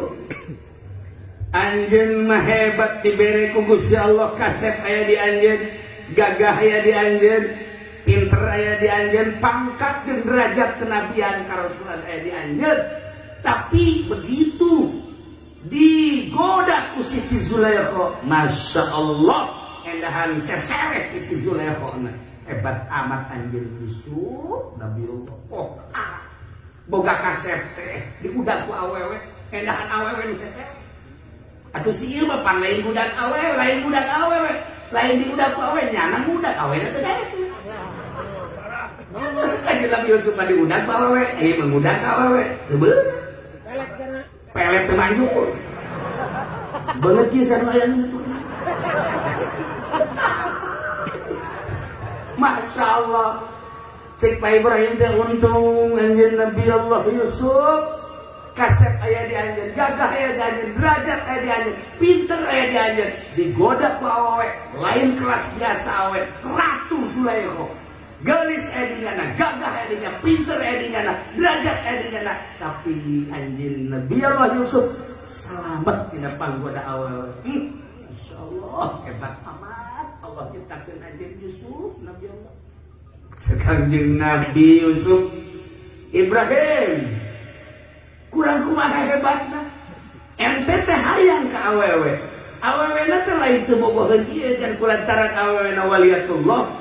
Anjeun mah hebat dibere ku Gusti Allah, kasep aya di anjeun, gagah aya di anjeun, pinter aya di anjeun, pangkat jeung derajat kenabian karasulan aya di anjeun. Tapi begitu digoda ku Siti Zulaikha, Masya Allah, endahan seseret itu Zulaikha. Hebat amat anjeun Yusuf Nabiullah. Oh, boga kasep teh diudak ku awewe, endahan awewe nu seseret. Atuh si ieu mah pan lain budak awewe, lain budak awewe, lain diudak ku awewe, nyana budak awewe teh daek. Kanjeng Nabi Yusuf mah diudak ku awewe, ieu mah ngudak ka awewe. Teu beunang. Pelet teu manjur. Beungeut kieu sanu aya nu kitu. Masya Allah, cek Pak Ibrahim teh untung anjeun Nabi Allah Yusuf, kasep aya di anjeun, gagah aya di anjeun, derajat aya di anjeun, pinter aya di anjeun, digoda ku awewe, lain kelas biasa awewe, Ratu Zulaikha. Geulis aya di nyana, gagah aya di nyana, pinter aya di nyana, derajat aya di nyana, tapi anjeun Nabi Allah Yusuf selamat tina panggoda awewe. Masya Allah, hebat amat Allah nyiptakeun anjeun Yusuf Nabi Allah. Cek Kanjeng Nabi Yusuf, Ibrahim kurang kumaha hebatna. Ente teh hayang ka awewe. Awewena teh lain teu bogoheun ieu kan kulantaran awewena waliyatullah.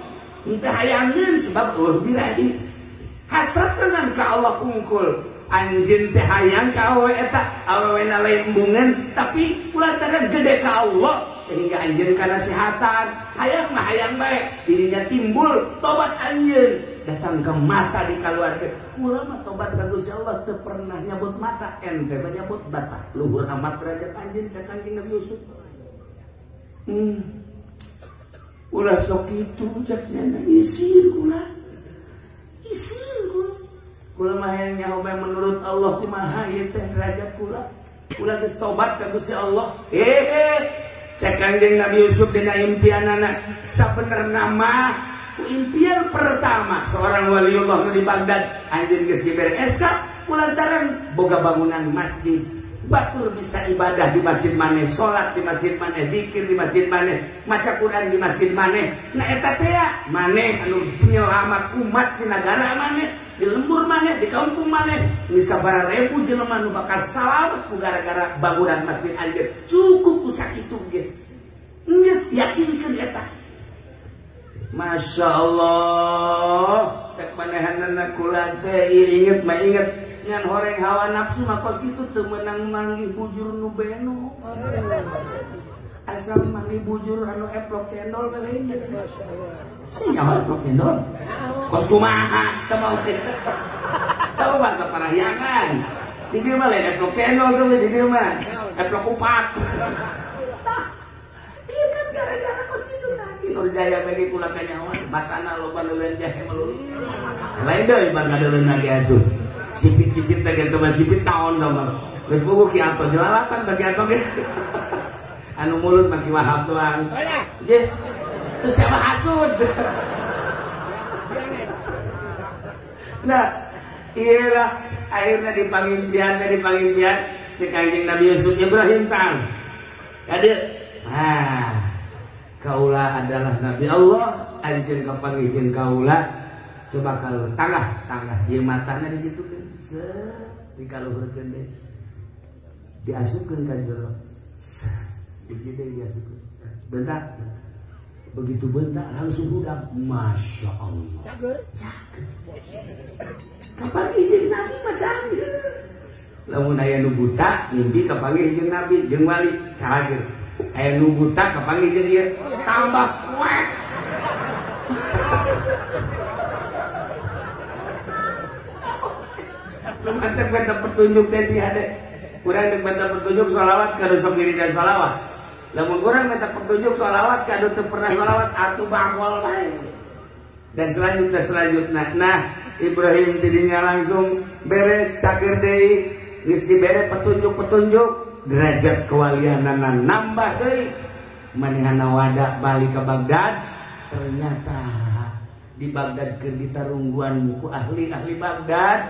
Ente hayangeun sebab eueuh birahi. Hasrat dengan ka Allah unggul. Anjeun teh hayang ka awewe eta, awewena lain embungeun tapi kulantaran gede ka Allah sehingga anjeun kanasehatan, hayang mah hayang bae, dirinya timbul tobat anjeun datang ke mata dikaluarkeun. Kula mah tobat ka Gusti Allah teu pernah nyabut mata, ente mah nyabut bata. Luhur amat derajat anjeun cek Kanjeng Nabi Yusuf. Ulah sok kitu cek nya isin kula. Isin kula. Kula mah hayang nyaho bae menurut Allah kumaha ieu teh derajat kula. Kula geus tobat ka Gusti Allah. Cek Kanjeng Nabi Yusuf dina impianana sabenerna mah ku impian pertama seorang waliullah nu di Baghdad anjeun geus dibere SK kulantaran boga bangunan masjid, batur bisa ibadah di masjid maneh, salat di masjid maneh, zikir di masjid maneh, maca Quran di masjid maneh. Nah eta teh maneh anu penyelamat umat di nagara maneh, di lembur maneh, di kampung maneh, geus sabaraha ribu jelema nu bakal salamet ku gara-gara bangunan masjid anjeun. Cukup ku sakitu ge. Geus yakinkeun eta. Masya Allah, cek manehanana kula teh inget mah inget ngan horeng hawa nafsu mah kos kitu teu meunang manggih bujur nu beno. Asal manggih bujur anu eplok cendol we lain. Sing nyawa eplok cendol. Kos kumaha teu mau teh. Teu bangsa parahyangan. Di dieu mah lain eplok cendol teh di dieu mah eplok kupat. Iya kan gara-gara kos kitu tadi Nur Jaya bagi kula kanyawan matana loba nu lain jahe melulu. Lain deui bang kadeuleun ge atuh. Sipit-sipit teh kitu mah sipit taon dong. Geus bogo ki anto jelalatan bagi anto ge. Anu mulus mah ki Wahab doang. Nggih. Terus siapa hasud? Nah, iyalah akhirnya dipangimpian cek Kanjeng Nabi Yusuf Ibrahim tang. Kadieu. Ah, kaula adalah Nabi Allah, anjeun kapanggih jeung kaula. Coba kalau tangah ieu matana digitukeun, set dikaluhurkeun deui. Diasupkeun ka jero. Set, hiji deui diasupkeun. Bentar. Begitu bentar langsung hudang. Masya Allah. Cager. Cager. Kapanggih jeung Nabi mah cager. Lamun aya nu buta mimpi kapanggih jeung Nabi jeung wali cager. Aya nu buta kapanggih jeung ieu tambah kuek. Lu mantep minta petunjuk deh sih ade. Kurang minta petunjuk sholawat kado sok wiridan sholawat. Lamun kurang minta petunjuk sholawat kado teu pernah sholawat atuh bangol bae. Dan selanjutnya. Nah, Ibrahim tidinya langsung beres cager deui, geus dibere petunjuk-petunjuk, derajat kewalianana nambah deui. Manehna wada balik ke Baghdad, ternyata di Baghdad keur ditarungguan ku ahli-ahli Baghdad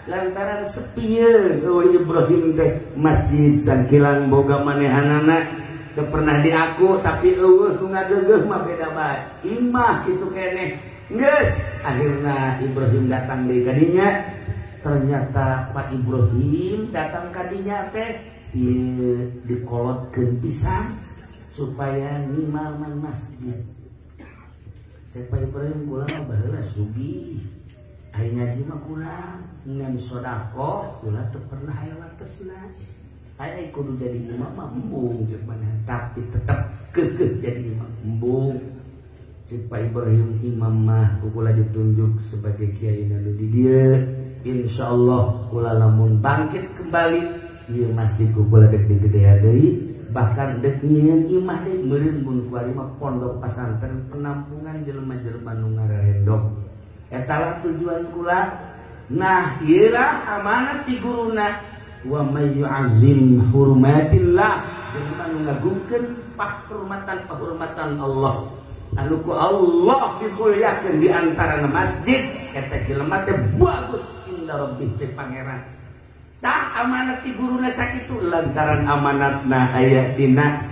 lantaran sepieun eueuh Ibrahim teh masjid sangkilang boga manehanana teu pernah diaku tapi eueuh nu ngageugeuh mah beda bae imah kitu keneh geus akhirna Ibrahim datang deui ka dinya. Ternyata Pak Ibrahim datang ka dinya teh ieu dikolotkeun pisan supaya ngimaman masjid. Cek Pak Ibrahim kula mah baheula sugih aya ngaji mah kurang ngan sedekah kula teu pernah aya watesna. Aya kudu jadi imam mah embung cek maneh tapi tetep keukeuh jadi imam embung. Cek Pak Ibrahim imam mah kula ditunjuk sebagai kiai nu di dieu. Insyaallah kula lamun bangkit kembali ieu masjid kula dek digedean deui bahkan dek nyieun imah deui meureun mun kuari mah pondok pasantren penampungan jelema-jelema nu ngararendok. Eta lah tujuan kula. Nah ieu lah amanat ti guruna wa may yu'azzim hurumatillah jelema nu ngagungkeun pahormatan-pahormatan Allah anu ku Allah dimuliakeun di antara masjid eta jelema teh bagus inda rabbih cek pangeran. Tah amanat ti guruna sakitu lantaran amanatna aya dina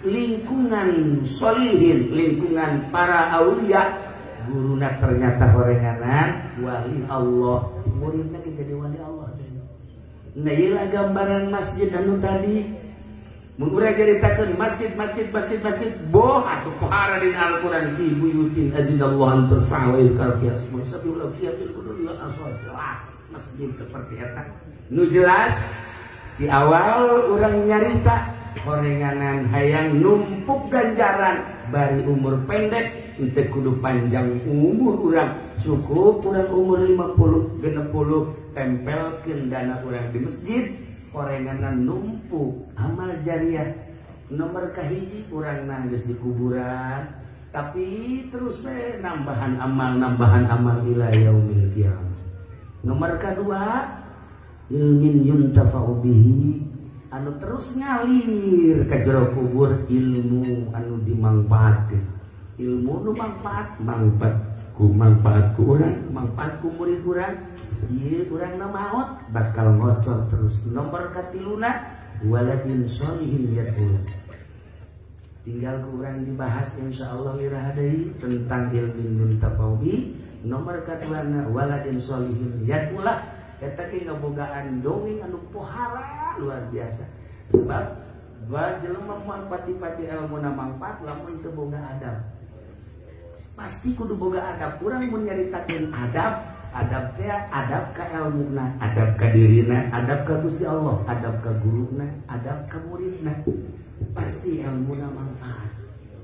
lingkungan solihin, lingkungan para aulia. Guruna ternyata horenganan wali Allah, muridna ge jadi wali Allah. Nah ieu lah gambaran masjid anu tadi. Mun urang caritakeun masjid masjid masjid masjid boh atuh pohara dina Al-Qur'an fi buyutin adinallahu an turfa'a wa yuzkar fiha ismuhu yusabbihu lahu fiha bil ghudwi wal asal. Jelas masjid seperti eta. Nu jelas di awal urang nyarita horenganan hayang numpuk ganjaran bari umur pendek henteu kudu panjang umur urang cukup urang umur 50 60 tempelkeun dana urang di masjid horenganan numpuk amal jariah. Nomor kahiji urang nangis di kuburan tapi terus we nambahan amal ila yaumil qiyamah. Nomor kadua ilmin yuntafa'u bihi anu terus ngalir ka jero kubur ilmu anu dimangpaatkeun. Ilmu nu mangpaat mangpaat ku urang mangpaat ku murid urang ieu urangna maot bakal ngocor terus. Nomor katiluna waladin sholihin yad'u. Tinggal ku urang dibahas insyaallah liraha deui tentang ilmu yuntafa'u bihi. Nomor kaduana waladin sholihin yad'u eta ge ngabogaan dongeng anu pohara luar biasa. Sebab ba jelema moal pati-pati elmuna mangpaat lamun teu boga adab. Pasti kudu boga adab. Urang mun nyaritakeun adab, adab teh adab ka elmuna, adab ka dirina, adab ka Gusti Allah, adab ka guruna, adab ka muridna. Pasti elmuna mangpaat.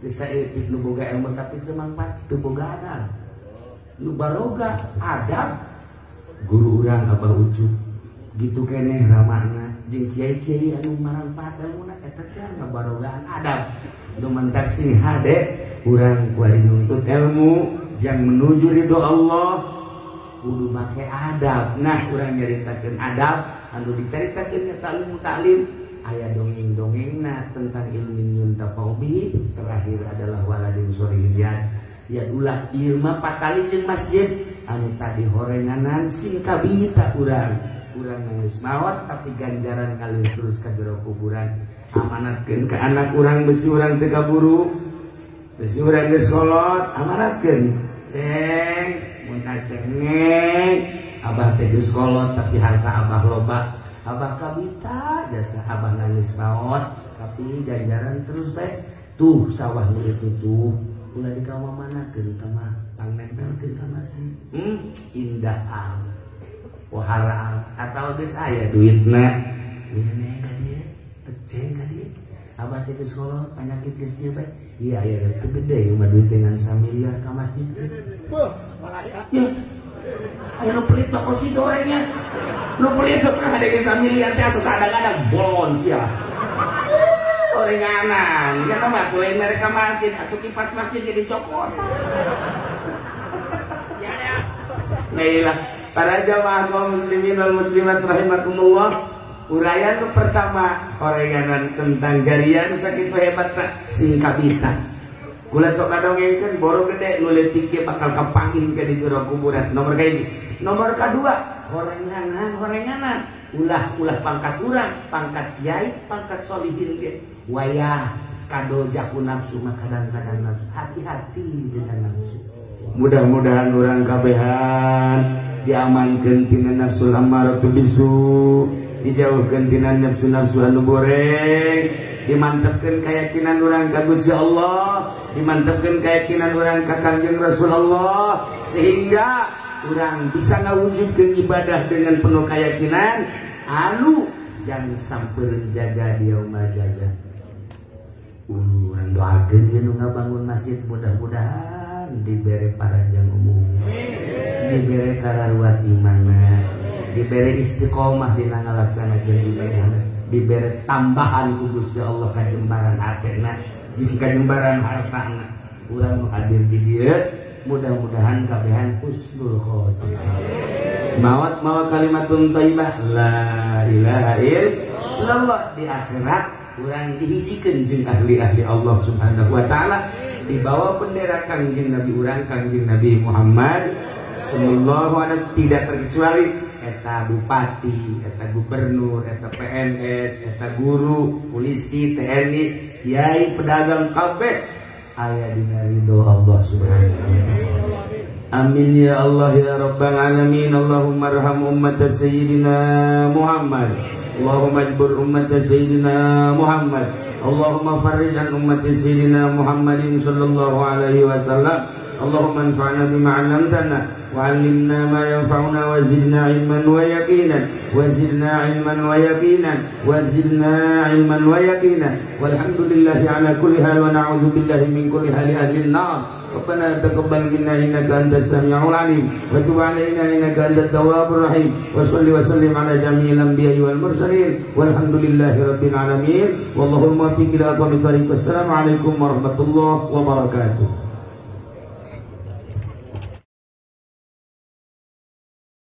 Teu saeutik nu boga elmu tapi teu mangpaat, teu boga adab. Nu baroga adab guru urang Abah Ucup gitu keneh ramana jeung kiai-kiai anu marangpaat elmuna eta teh ngabarogaan adab. Nu mantak sing hade urang kuari nuntut ilmu jang menuju ridho Allah kudu make adab. Nah urang nyaritakeun adab anu dicaritakeun nya ta'lim ta'lim aya dongeng-dongengna tentang ilmu yuntafa'u bihi. Terakhir adalah waladin sholihin ya ulah ieu mah patali jeung masjid anu tadi horenganan sing kabita urang urang nangis maot tapi ganjaran ngalir terus ka jero kuburan. Amanatkeun ka anak urang besi urang teu kaburu besi urang geus kolot amanatkeun ceng mun cengeng abah teh geus kolot tapi harta abah loba abah kabita jasa abah nangis maot tapi ganjaran terus bae. Tuh sawah nu itu tuh ulah dikamamanakeun tah mah pangnempelkeun ka masjid. Indah amat pohara atau geus aya duitna nene ka dieu eceng ka dieu abah teh geus kolot penyakit geus ieu bae ieu aya teu gede ieu mah duit dengan samiliar ka masjid. Beuh malah ya. Aya nu pelit mah kos kitu orangnya. Nu pelit mah ada yang samiliar teh asa sadang-adang bolon sia. Orenganan ya mah kulai mereka masjid atau kipas masjid jadi cokot. Nah iyalah para jamaah kaum muslimin wal muslimat rahimakumullah. Uraian nu pertama horenganan tentang jariah nu sakitu hebatna sing kabita. Kula sok kadongengkeun boro gede nu leutik ge bakal kapanggih ke di jero kuburan. Nomor kahiji. Nomor kadua horenganan horenganan ulah-ulah pangkat urang, pangkat kiai, pangkat solihin ge. Wayah kado jaku nafsu mah kadang-kadang nafsu. Hati-hati dengan nafsu. Mudah-mudahan urang kabehan diamankeun tina nafsu amaratu bisu, dijauhkeun tina nafsu-nafsu anu goreng, dimantepkeun keyakinan urang ka Gusti Allah, dimantepkeun keyakinan urang ka Kangjeng Rasulullah sehingga urang bisa ngawujudkeun ibadah dengan penuh keyakinan anu jangan sampeun jaga di yaumul jaza. Urang doakeun ieu nu ngabangun masjid mudah-mudahan dibere paranjang umum, dibere kararuat imanna, dibere istiqomah dina ngalaksanakeun ibadahna, dibere tambahan ku Gusti Allah kajembaran hatena jeung kajembaran hartana. Urang nu hadir di dieu mudah-mudahan kabehan husnul khotimah. Maot mawa kalimatun thayyibah la ilaha illallah di akhirat urang dihijikeun jeung ahli-ahli Allah Subhanahu wa taala di bawah bendera Kangjeng Nabi urang Kangjeng Nabi Muhammad sallallahu alaihi wasallam, tidak terkecuali eta bupati, eta gubernur, eta PNS, eta guru, polisi, TNI, kiai, pedagang kabeh aya dina ridho Allah Subhanahu wa taala. Amin ya Allah ya rabbal alamin. Allahumma arham ummat sayyidina Muhammad. Allahumma ajbur ummat sayyidina Muhammad. Allahumma farrij an ummati sayyidina Muhammadin sallallahu alaihi wasallam. Allahumma anfa'na bima 'allamtana wa 'allimna ma yanfa'una wa zidna 'ilman wa yaqinan wa zidna 'ilman wa yaqinan wa zidna 'ilman wa yaqinan. Walhamdulillahi ala kulli hal wa na'udzu billahi min kulli hali ahli an-nar. Rabbana taqabbal minna innaka antas samiul alim wa tub alaina innaka antat tawwabur rahim. Wa shalli wa sallim ala jami'il anbiya'i wal mursalin. Walhamdulillahi rabbil alamin. Wallahu muwaffiq ila aqwamit thariq. Wassalamu alaikum warahmatullahi wabarakatuh.